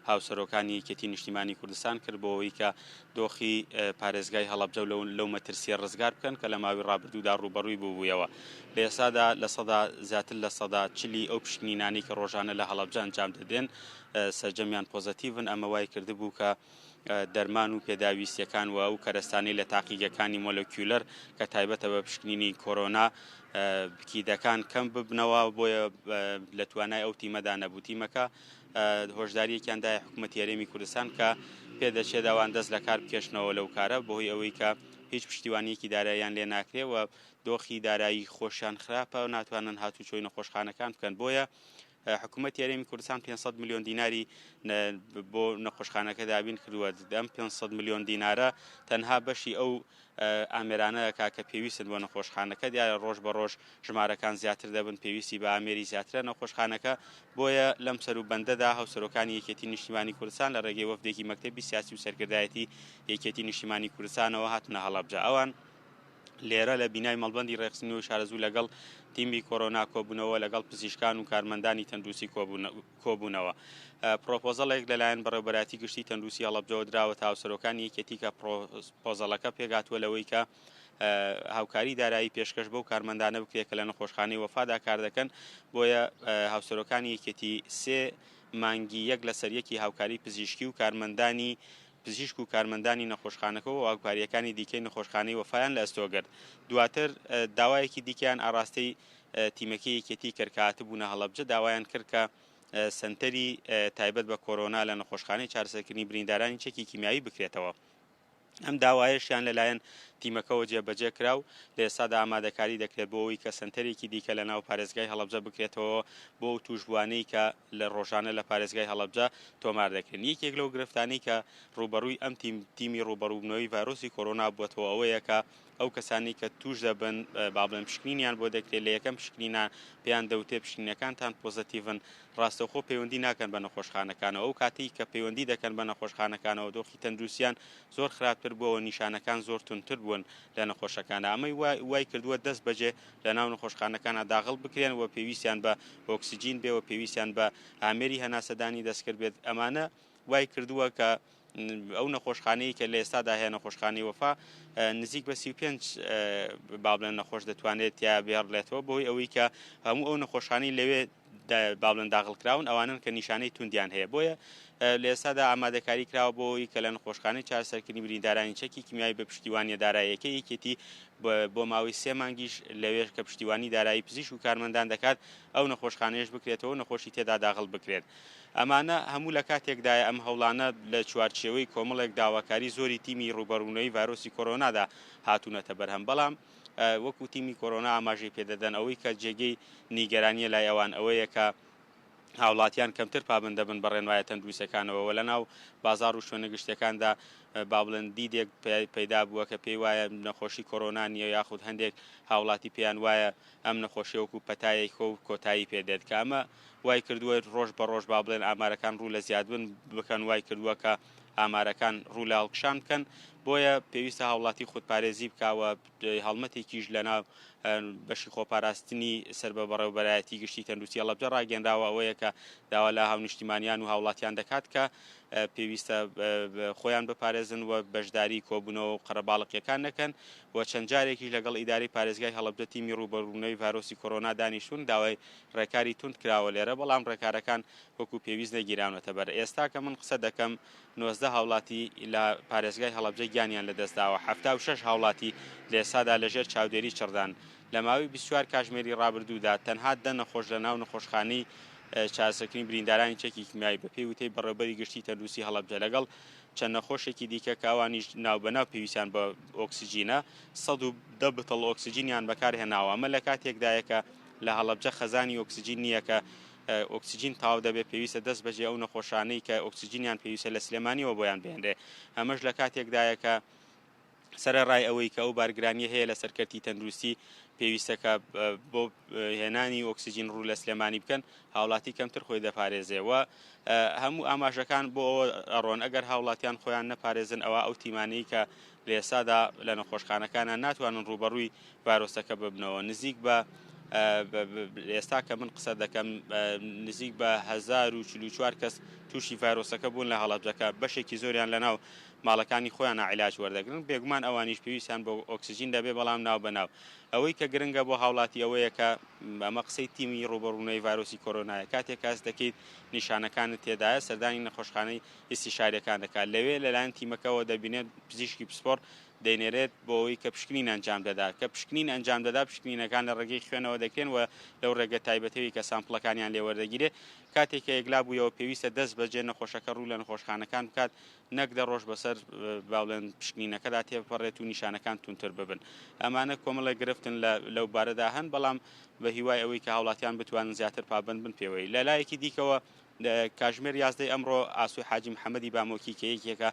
هاوسەرۆکانی یەکێتی نیشتیمانی کوردستان کرد بۆ ئەوەی کە دۆخی پارێزگای هەڵەبجە لەو لەو مەترسیە ڕزگار بکەن کە لە ماوەی ڕابردوودا ڕووبەڕووی بووبوویەوە. لە ئێستادا لە سەدا زیاتر لە 40% ئەو پشکنینانەی کە ڕۆژانە لە هەڵەبجە ئەنجام دەدرێن سەرجەمیان پۆزەتیڤن، ئەمە وای کردبوو کە دەرمان و پێداویستیەکان و ئەو کەرەستانەی لە تاقیگەکانی مۆلەکیولەر کە تایبەتە بە پشکنینی کۆرۆنا کیدەکان کەم ببنەوە بۆیە لە توانای ئەو تیمەدا نەبوو تیمەکە هۆشدارییەکیان دایە حکوومەتی هەرێمی کوردستان کە پێدەچێت ئەوان دەست لە کار بکێشنەوە لەو کارە بەهۆی ئەوەی کە هیچ پشتیوانییەکی داراییان لێ ناکرێ و دۆخی دارایی خۆشیان خراپە و ناتوانن هاتوچۆی نەخۆشخانەکان بکەن بۆیە حکوومەتی هەرێمی کوردستان 500 میلیۆن دیناری بۆ نەخۆشخانەکە دابین کردووە ئەم 500 میلیۆن دینارە تەنها بەشی ئەو ئامێرانە دەکات کە پێویستن بۆ نەخۆشخانەکە، دیارە ڕۆژ بە ڕۆژ ژمارەکان زیاتر دەبن، پێویستی بە ئامێری زیاترە نەخۆشخانەکە، بۆیە لەم سەروبەندەدا هاوسەرۆکانی یەکێتی نیشتیمانی کوردستان لە ڕێگەی وەفدێکی مەکتەبی سیاسی و سەرکردایەتی یەکێتی نیشتیمانی کوردستانەوە هاتنە هەڵەبجە. ئەوان لێرە لە بینای مەڵبەندی ڕێکخستنەوەی شارەزوو لەگەڵ تیمی کۆرۆنا کۆبوونەوە، لەگەڵ پزیشکان و کارمەندانی تەندروستی کۆبوونەوە. پرۆپۆزەڵێک لەلایەن بەڕێوەبەرایەتی گشتی تەندروستی هەڵەبجەوە دراوەتە هاوسەرۆکانی یەکێتی کە پرۆپۆزەڵەکە پێکهاتووە لەوەی کە هاوکاری دارایی پێشکەش بەو کارمەندانە بکرێت کە لە نەخۆشخانەی وەفادا کار دەکەن بۆیە هاوسەرۆکانی یەکێتی سێ مانگی یەک لەسەر یەکی هاوکاری پزیشکی و کارمەندانی پزیشک و کارمەندانی نەخۆشخانەکە و هاوکارییەکانی دیکەی نەخۆشخانەی وەفایان لە ئەستۆ گرت دواتر داوایەکی دیکەیان ئاراستەی تیمەکەی یەکێتی کرد کە هاتبوونە هەڵەبجە داوایان کرد کە سەنتەری تایبەت بە کۆرۆنا لە نەخۆشخانەی چارەسەرکردنی بریندارانی چەکی کیمیایی بکرێتەوە. ئەم داوایەشیان لەلایەن تیمەکەوە جێبەجێ کرا و لە ئێستادا ئامادەکاری دەکرێت بۆ ئەوەی کە سەنتەرێکی دیکە لە ناو پارێزگای هەڵەبجە بکرێتەوە بۆ ئەو تووشبووانەی کە لە ڕۆژانە لە پارێزگای هەڵەبجە تۆمار دەکرێن. یەکێک لەو گرفتانەی کە ڕووبەڕووی ئەم تیم تیمی ڕووبەڕووبوونەوەی ڤایرۆسی کۆرۆنا بووەتەوە ئەوەیە کە ئەو کەسانەی کە توش دەبن با بڵێن پشکنینیان بۆ دەکرێت لە یەکەم پشکنینا پێیان دەوترێت پشکنینەکانتان پۆزەتیڤن ڕاستەوخۆ پەیوەندی ناکەن بە نەخۆشخانەکانەوە ئەو کاتەی کە پەیوەندی دەکەن بە نەخۆشخانەکانەوە دۆخی تەندروستیان زۆر خراپتر بووەوە نیشانەکان زۆر توندتر بوون لە نەخۆشەکانە ئەمەی وای کردووە دەست بەجێ لە ناو نەخۆشخانەکانە داغڵ بکرێن و پێویستیان بە ئۆکسجین بێ و پێویستیان بە ئامێری هەناسەدانی دەستکرد بێت ئەمانە وای کردووە کە ئەو نەخۆشخانەی کە لە ئێستادا هەیە نەخۆشخانەی وەفا نزیک بە 35 با بڵێن نەخۆش دەتوانێت تیا بێڕلێتەوە بۆی ئەوەی کە هەموو ئەو نەخۆشانەی لەوێ با بڵێن داخڵ کراون ئەوانەن کە نیشانەی توندیان هەیە بۆیە لە ئێستادا ئامادەکاری کراوە بۆ ئەوەی کە لە نەخۆشخانەی چارەسەرکردنی بریندارانی چەکی کیمیایی بە پشتیوانیە داراییەکەی یەکێتی بۆ ماوەی سێ مانگیش لەوێش کە پشتیوانی دارایی پزیشک و کارمەندان دەکات ئەو نەخۆشخانەیەش بکرێتەوە و نەخۆشی تێدا داخڵ بکرێت. ئەمانە هەموو لە کاتێکدایە ئەم هەوڵانە لە چوارچێوەی کۆمەڵێک داواکاری زۆری تیمی ڕووبەڕوونەوەی ڤایرۆسی کۆرۆنادا هاتوونەتە بەرهەم بەڵام وەکو تیمی کۆرۆنا ئاماژەی پێدەدەن ئەوەی کە جێگەی نیگەرانیە لای ئەوان ئەوەیە کە هاوڵاتیان کەمتر پابەند دەبن بە ڕێنمایە تەندروستیەکانەوە و لەناو بازاڕ و شوێنە گشتیەکاندا با بڵێن دیدێک پەیدا بووە کە پێی وایە نەخۆشی کۆرۆنا نییە یاخود هەندێک هاوڵاتی پێیان وایە ئەم نەخۆشیە وەکو پەتایەکە و کۆتایی پێ دێت کە ئەمە وای کردووە ڕۆژ بە ڕۆژ با بڵێن ئامارەکان ڕوو لە زیادبوون بکەن وای کردووە کە ئامارەکان ڕوو لە هەڵکشان بکەن بۆیە پێویستە هاوڵاتی خودپارێزی بکا و هەڵمەتێکیش لەناو بەشی خۆپاراستنی سەر بە بەڕێوەبەرایەتی گشتی تەندروستی هەڵەبجە ڕاگەنراوە ئەوەیە کە داوا لە هاونیشتیمانیان و هاوڵاتیان دەکات کە پێویستە خۆیان بپارێزن و بەشداری کۆبوونەوە و قەرەباڵقیەکان نەکەن و چەند جارێکیش لەگەڵ ئیدارەی پارێزگای هەڵەبجە تیمی ڕووبەڕووبوونەوەی ڤایرۆسی کۆرۆنا دانیشتوون داوای ڕێکاری توند کراوە لێرە بەڵام ڕێکارەکان وەکو پێویست نەگیراونەتە بەر ئێستا کە من قسە دەکەم 19 هاوڵاتی لە پارێزگای هەڵەبجە گیانیان لەدەستداوە 76 هاوڵاتی لە ئێستادا لەژێر چاودێری چڕدان لە ماوەی 24 کاژمێری ڕابردوودا تەنها دە نەخۆش لە ناو نەخۆشخانەی چارەسەرکردنی بریندارانی چەکی کیمیایی بەپێی وتەی بەڕێوەبەری گشتی تەندروستی هەڵەبجە لەگەڵ چەند نەخۆشێکی دیکە کە ئەوانیش ناوبەناو پێویستیان بە ئۆکسجینە 110 بتڵ ئۆکسجینیان بەکارهێناوە ئەمە لە کاتێکدایە کە لە هەڵەبجە خەزانی ئۆکسجین نییە کە ئۆکسجین تەواو دەبێت پێویستە دەست بەجێ ئەو نەخۆشانەی کە ئۆکسجینیان پێویستە لە سلێمانیەوە بۆیان بهێنرێ ئەمەش لە کاتێکدایە کە سەرەڕای ئەوەی کە ئەو بارگرانیە هەیە لەسەر کەرتی تەندروستی پێویستە کە بۆ هێنانی ئۆکسجین ڕوو لە سلێمانی بکەن هاوڵاتی کەمتر خۆی دەپارێزێ و هەموو ئاماژەکان بۆ ئەوە ئەڕۆن ئەگەر هاوڵاتیان خۆیان نەپارێزن ئەوە ئەو تیمانەی کە لە ئێستادا لە نەخۆشخانەکانە ناتوانن ڕووبەڕووی ڤایرۆسەکە ببنەوە نزیک بە ئێستا کە من قسە دەکەم نزیک بە 1044 کەس تووشی ڤایرۆسەکە بوون لە هەڵەبجەکە بەشێکی زۆریان لەناو ماڵەکانی خۆیانە عیلاج وەردەگرن بێگومان ئەوانیش پێویستیان بە ئۆکسجین دەبێ بەڵام ناو بە ناو ئەوەی کە گرنگە بۆ هاوڵاتی ئەوەیە کە ئەمە قسەی تیمی ڕووبەڕوونەوەی ڤایرۆسی کۆرۆنایە کاتێک هەست دەکەیت نیشانەکانت تێدایە سەردانی نەخۆشخانەی ئیستیشاریەکان دەکات لەوێ لەلایەن تیمەکەوە دەبینێت پزیشکی پسپۆڕ دەینێرێت بۆ ئەوەی کە پشکنین ئەنجام دەدات کە پشکنین ئەنجام دەدا پشکنینەکان لە ڕێگەی خوێنەوە دەکرێن و لەو ڕێگە تایبەتەوەی کە سامپڵەکانیان لێوەردەگیرێت کاتێک کە یەکلا بوویەوە پێویستە دەست بەجێ نەخۆشەکە ڕوو لە نەخۆشخانەکان بکات نەک دە ڕۆژ بەسەر با بڵێن پشکنینەکەدا تێبپەڕێت و نیشانەکان توندتر ببن. ئەمانە کۆمەڵێک گرفتن لە لەو بارەدا هەن، بەڵام بە هیوای ئەوەی کە هاوڵاتیان بتوانن زیاتر پابەند بن پێوەی. لە لایەکی دیکەوە کاژمێر یازدەی ئەمڕۆ ئاسۆی حاجی محەممەدی بامۆکی کە یەکێکە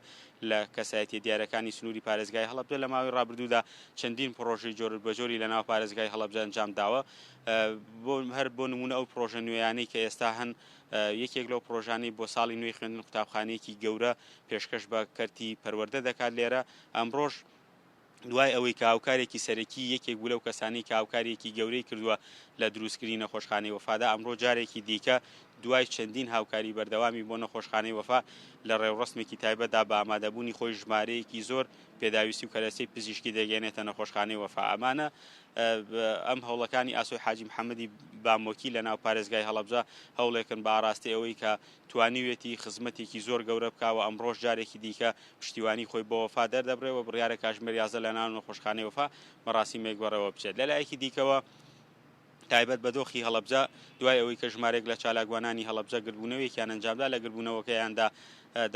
لە کەسایەتیە دیارەکانی سنووری پارێزگای هەڵەبجە لە ماوەی ڕابردوودا چەندین پڕۆژەی جۆر بەجۆری لە ناو پارێزگای هەڵەبجە ئەنجام داوە بۆ هەر بۆ نمونە ئەو پڕۆژە نوێیانەی کە ئێستا هەن یەکێک لەو پڕۆژانەی بۆ ساڵی نوێی خوێندن قوتابخانەیەکی گەورە پێشکەش بە کەرتی پەروەردە دەکات لێرە ئەمڕۆش دوای ئەوەی کە هاوکارێکی سەرەکی یەکێک بوو لەو کەسانی کە هاوکاریەکی گەورەی کردووە لە دروستکردنی نەخۆشخانەی وەفادا ئەمڕۆ جارێکی دیکە دوای چەندین هاوکاری بەردەوامی بۆ نەخۆشخانەی وەفا لە ڕێوڕەسمێکی تایبەتدا بە ئامادەبوونی خۆی ژمارەیەکی زۆر پێداویستی و کەرەسەی پزیشکی دەگەێنێتە نەخۆشخانەی وەفا ئەمانە ئەم هەوڵەکانی ئاسۆی حاجی محەممەدی بامۆکی لە ناو پارێزگای هەڵەبجە هەوڵێکن بە ئاراستەی ئەوەی کە توانیویەتی خزمەتێکی زۆر گەورە بکا و ئەمڕۆش جارێکی دیکە پشتیوانی خۆی بۆ وەفا دەردەبڕێ و بڕیارە کاژمێر 11 لە ناو نەخۆشخانەی وەفا مەراسیمێک بەڕێوە بچێت. لەلایەکی دیکەوە تایبەت بە دۆخی هەڵەبجە دوای ئەوەی کە ژمارێک لە چالاکوانانی هەڵەبجە گردبوونەوەیەکیان ئەنجامدا لە گردبوونەوەکەیاندا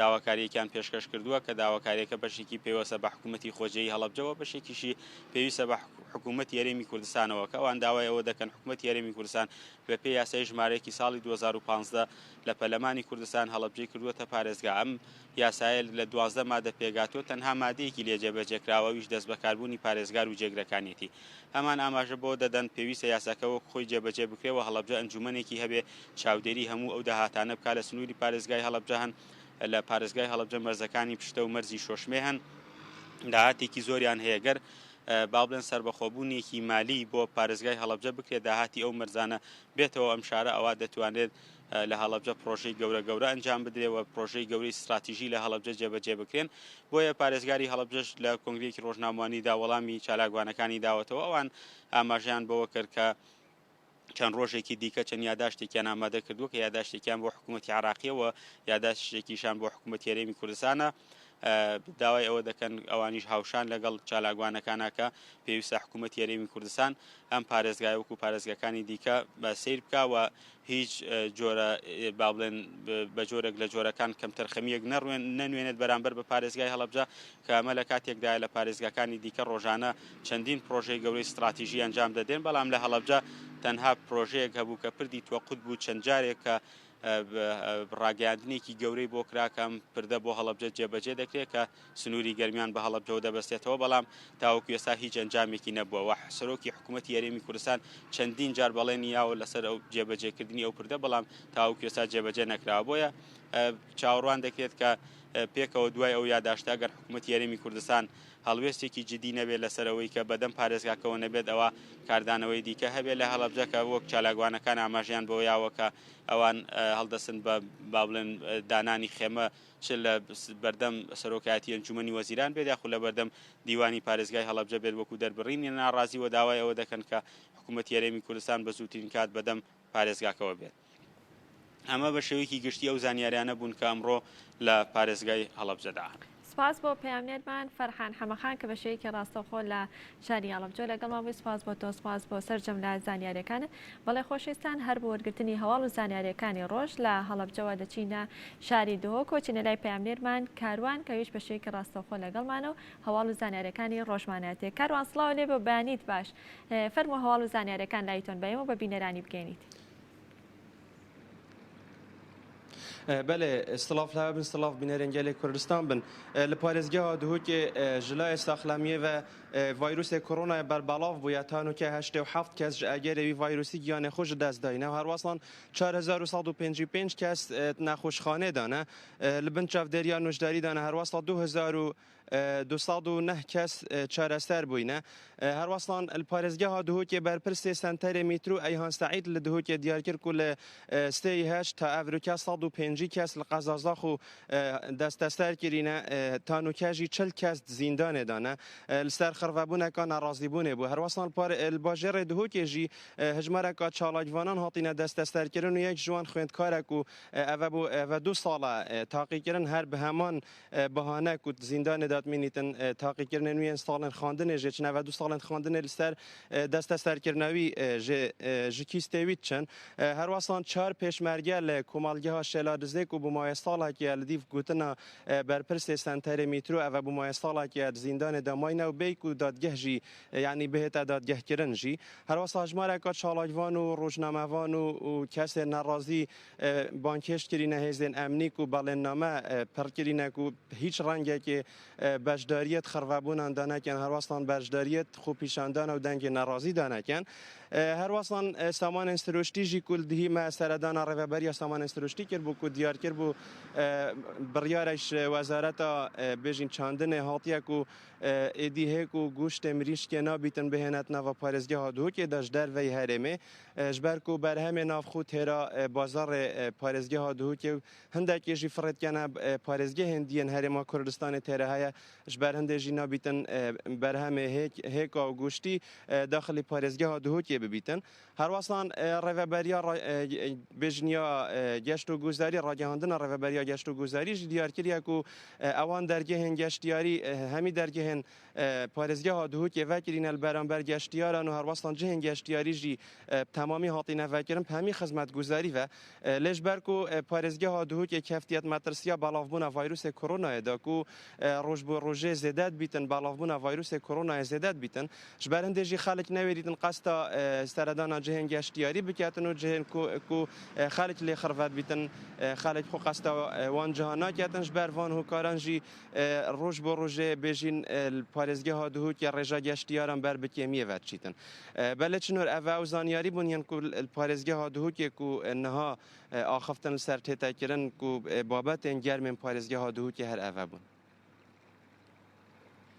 داواکارییەکیان پێشکەش کردووە کە داواکارییەکە بەشێکی پەیوەستە بە حکوومەتی خۆجێی هەڵەبجەوە بەشێکیشی پێویستە بە حکوومەتی هەرێمی کوردستانەوە کە ئەوان داوای ئەوە دەکەن حکوومەتی هەرێمی کوردستان بەپێی یاسای ژمارەیەکی ساڵی 2015 لە پەرلەمانی کوردستان هەڵەبجەی کردووەتە پارێزگا ئەم یاسایە لە 12 مادە پێکهاتووە تەنها مادەیەکی لێ جێبەجێکراوە ئەویش دەستبەکاربوونی پارێزگار و جێگرەکانیەتی هەمان ئاماژە بەوە دەدەن پێویستە یاساکە وەک خۆی جێبەجێ بکرێ و هەڵەبجە ئەنجوومەنێکی هەبێ چاودێری هەموو ئەو داهاتانە بکات لە سنووری پارێزگای هەڵەبجە هەن لە پارێزگای هەڵەبجە مەرزەکانی پشتە و مەرزی شۆشمێ هەن داهاتێکی زۆریان هەیە گەر با بڵێن سەربەخۆبوونێکی مالی بۆ پارێزگای هەڵەبجە بکرێت داهاتی ئەو مەرزانە بێتەوە ئەم شارە ئەوا دەتوانرێت لە هەڵەبجە پرۆژەی گەورە گەورە ئەنجام بدرێ و پرۆژەی گەورەی ستراتیژی لە هەڵەبجە جێبەجێ بکرێن بۆیە پارێزگاری هەڵەبجەش لە کۆنگرەیەکی ڕۆژنامەوانیدا وەڵامی چالاکوانەکانی داوەتەوە ئەوان ئاماژەیان بەوە کرد کە. چەند ڕۆژێکی دیکە چەند یاداشتێکیان ئامادە کردووە کە یاداشتێکیان بۆ حکوومەتی عراقیەوە یاداشتێکیشان بۆ حکوومەتی هەرێمی کوردستانە داوای ئەوە دەکەن ئەوانیش هاوشان لەگەڵ چالاکوانەکانە کە پێویستە حکوومەتی هەرێمی کوردستان ئەم پارێزگای وەکو پارێزگاکانی دیکە بە سیر بکە و هیچ جۆرە با بڵێن بە جۆرێک لە جۆرەکان کەمتەرخەمییەک نەڕوێن نەنوێنێت بەرامبەر بە پارێزگای هەڵەبجە کە ئەمە لە کاتێکدایە لە پارێزگاکانی دیکە ڕۆژانە چەندین پرۆژەی گەورەی ستڕاتیژی ئەنجام دەدرێن بەڵام لە هەڵەبجە تەنها پرۆژەیەک هەبوو کە پردی توەقوت بوو چەند جارێک کە ڕاگەیاندنێکی گەورەی بۆ کرا کە ئەم پردە بۆ هەڵەبجە جێبەجێ دەکرێت کە سنووری گەرمیان بە هەڵەبجەوە دەبەستێتەوە، بەڵام تاوەکو ئێستا هیچ ئەنجامێکی نەبووە و سەرۆکی حکوومەتی هەرێمی کوردستان چەندین جار بەڵێنی یاوە لەسەر ئەو جێبەجێکردنی ئەو پردە، بەڵام تاوەکو ئێستا جێبەجێ نەکراوە. بۆیە چاوەڕوان دەکرێت کە پێکەوە دوای ئەو یاداشتە ئەگەر حکوومەتی هەرێمی کوردستان هەڵوێستێکی جدی نەبێت لەسەر ئەوەی کە بەدەم پارێزگاکەوە نەبێت ئەوا کاردانەوەی دیکە هەبێت لە هەڵەبجە کە وەک چالاکوانەکان ئاماژەیان بەوە یاوە کە ئەوان هەڵدەستن بە با بڵێن دانانی خێمە چ لە بەردەم سەرۆکایەتی ئەنجومەنی وەزیران بێت یاخود لە بەردەم دیوانی پارێزگای هەڵەبجە بێت وەکو دەربڕینی ناڕازی و داوای ئەوە دەکەن کە حکوومەتی هەرێمی کوردستان بە زووترین کات بەدەم پارێزگاکەوە بێت. ئەمە بە شێوەیەکی گشتی ئەو زانیاریانە بوون کە ئەمڕۆ لە پارێزگای هەڵەبجەدا هەن. سپاس بۆ پەیامنێرمان فەرحان حەمەخان کە بە شێوەیەکی ڕاستەوخۆ لە شاری هەڵەبجە لەگەڵمان بووی، سپاس بۆ تۆ، سپاس بۆ سەرجەم لە زانیاریەکانت. بەڵێ خۆشەویستان هەر بۆ وەرگرتنی هەواڵ و زانیاریەکانی ڕۆژ لە هەڵەبجەوە دەچینە شاری دهۆک و چینە لای پەیامنێرمان کاروان کە ئەویش بە شێوەیەکی ڕاستەوخۆ لەگەڵمانە و هەواڵ و زانیاریەکانی ڕۆژمانەتێ. کاروان سڵاو لێ بێ و بەیانیت باش. فەرموو هەواڵ و زانیاریەکان لای تۆن بە ئێمە و بە بینەرانی بگەینیت. بەلێ سڵاف لە بن سڵاف بینەرێن گەلێ کوردستان بن لە پارێزگەها دهۆکێ ji لایە ساخلامیێ ve ڤایرۆسێ کۆرۆنای بەربەڵاv بوویە تانوکە 87 کەس ji ئەگەرێ وی ڤایرۆسی گیانێ خۆ ji دەست داینە و هەروەسان 4155 کەس نەخۆشخانێ دانە li bin çavdêriya nojdarî dane herwesa 2000 209 kes çareser bûyne. Herwesan li parêzgeha Duhokê berpirsê Senterê Mîtro Eyhan Seîd li Duhokê diyar kir ku li sêyî heşt ta evroke 150 kes li qeza Zaxo desteser kirîne ta nûke jî 40 kes di zîndanê de ne. Li ser xirvebûneka nerazîbûnê bû. Herwesan li bajarê Duhokê jî hejmareka çalakvanan hatîne desteserkirin û yek ji wan xwendkarek û eve bû eve du sal e taqîkirin her bi heman Bihane ku di zîndanê de dimînîtin taqîkirinên wî yên salên xwendinê jê çin eve du salên xwendinê li ser desteserkirina wî jê ji kîstê wî diçin. Herwesan çar pêşmerge li komalgeha Şêladizê ku bû maye salekê ye li dîv gotina berpirsê senterê mîtro eve bû maye salekê ye di zîndanê de mayne û bêy ku dadgeh jî yanî bihête dadgehkirin jî. Herwesa hejmareka çalakvan û rojnamevan û kesên nerazî Banghêşt kirîne hêzên emnî ku belênname pir kirîne ku hîç rengekê beşdariyê di xirvebûnan de nekin, herwesan beşdariyê di xwepîşandana û dengê nerazî de nekin. Herwesan samanên sirûştî jî ku li dihî me seredana rêveberiya samanên sirûştî kiribû ku diyar kiribû biryarek ji wezareta bêjîn çandinê hatiye ku êdî hêk û goştê mirîşkê nabîtin bihêne di nava parêzgeha Duhokê de ji derveyî herêmê. Ji ber ku berhemê navxwe têra bazarê parêzgeha Duhokê û hindekê jî firê dikene parêzgehên dî yên Herêma Kurdistanê têre heye. Ji ber hindê jî nabîtin berhemê hêk, hêka û goştî daxilî parêzgeha Duhokê bibîtin. Herwesan rêveberiya bêjniya geşt û gozarî, ragihandina rêveberiya geşt û gozarî jî diyar kiriye ku ewan dergehên geştyarî hemî dergehên Parêzgeha Duhokê vekirîne li beramber geştiyaran û herwestan cihên geştiyarî jî bi temamî hatîne vekirin bi hemî xizmetguzarî ve. Lê ji ber ku parêzgeha Duhokê keftiye di metirsiya belavbûna vayrûsê koronayê de ku roj bo rojê zêde dibîtin belavbûna vayrûsê koronayê zêde dibîtin. Ji ber hindê jî xelk newêrîtin qesta seredana cihên geştiyarî biketin û cihên ku xelk lê xirve dibîtin xelk xwe qesta wan cihan naketin. Ji ber van hokaran jî Roj bo rojê bêjîn li parêzgeha Duhokê rêja geştiyaran ber bi kêmiyê ve diçîtin. Belê çinor ev ew zanyarî bûn yên ku li parêzgeha Duhokê ku niha axiftin li ser tête kirin ku babetên germên parêzgeha Duhokê her ev e bûn.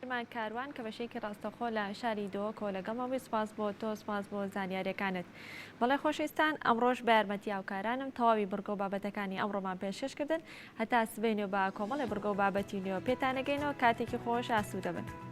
Firman Karwan کە بەشێکی ڕاستەوخۆ لە شاری دهۆکەوە لەگەڵمان بووی سوپاس بۆ تۆ سوپاس بۆ زانیاریەکانت. بەڵێ خۆشەویستان ئەمڕۆش بە یارمەتی هاوکارانم تەواوی بڕگە و بابەتەکانی ئەمڕۆمان پێشکەش کردن هەتا سبەینێ بە کۆمەڵێ بڕگە و بابەتی نوێ پێتان ئەگەینەوە کاتێکی خۆش ئاسوودە بن.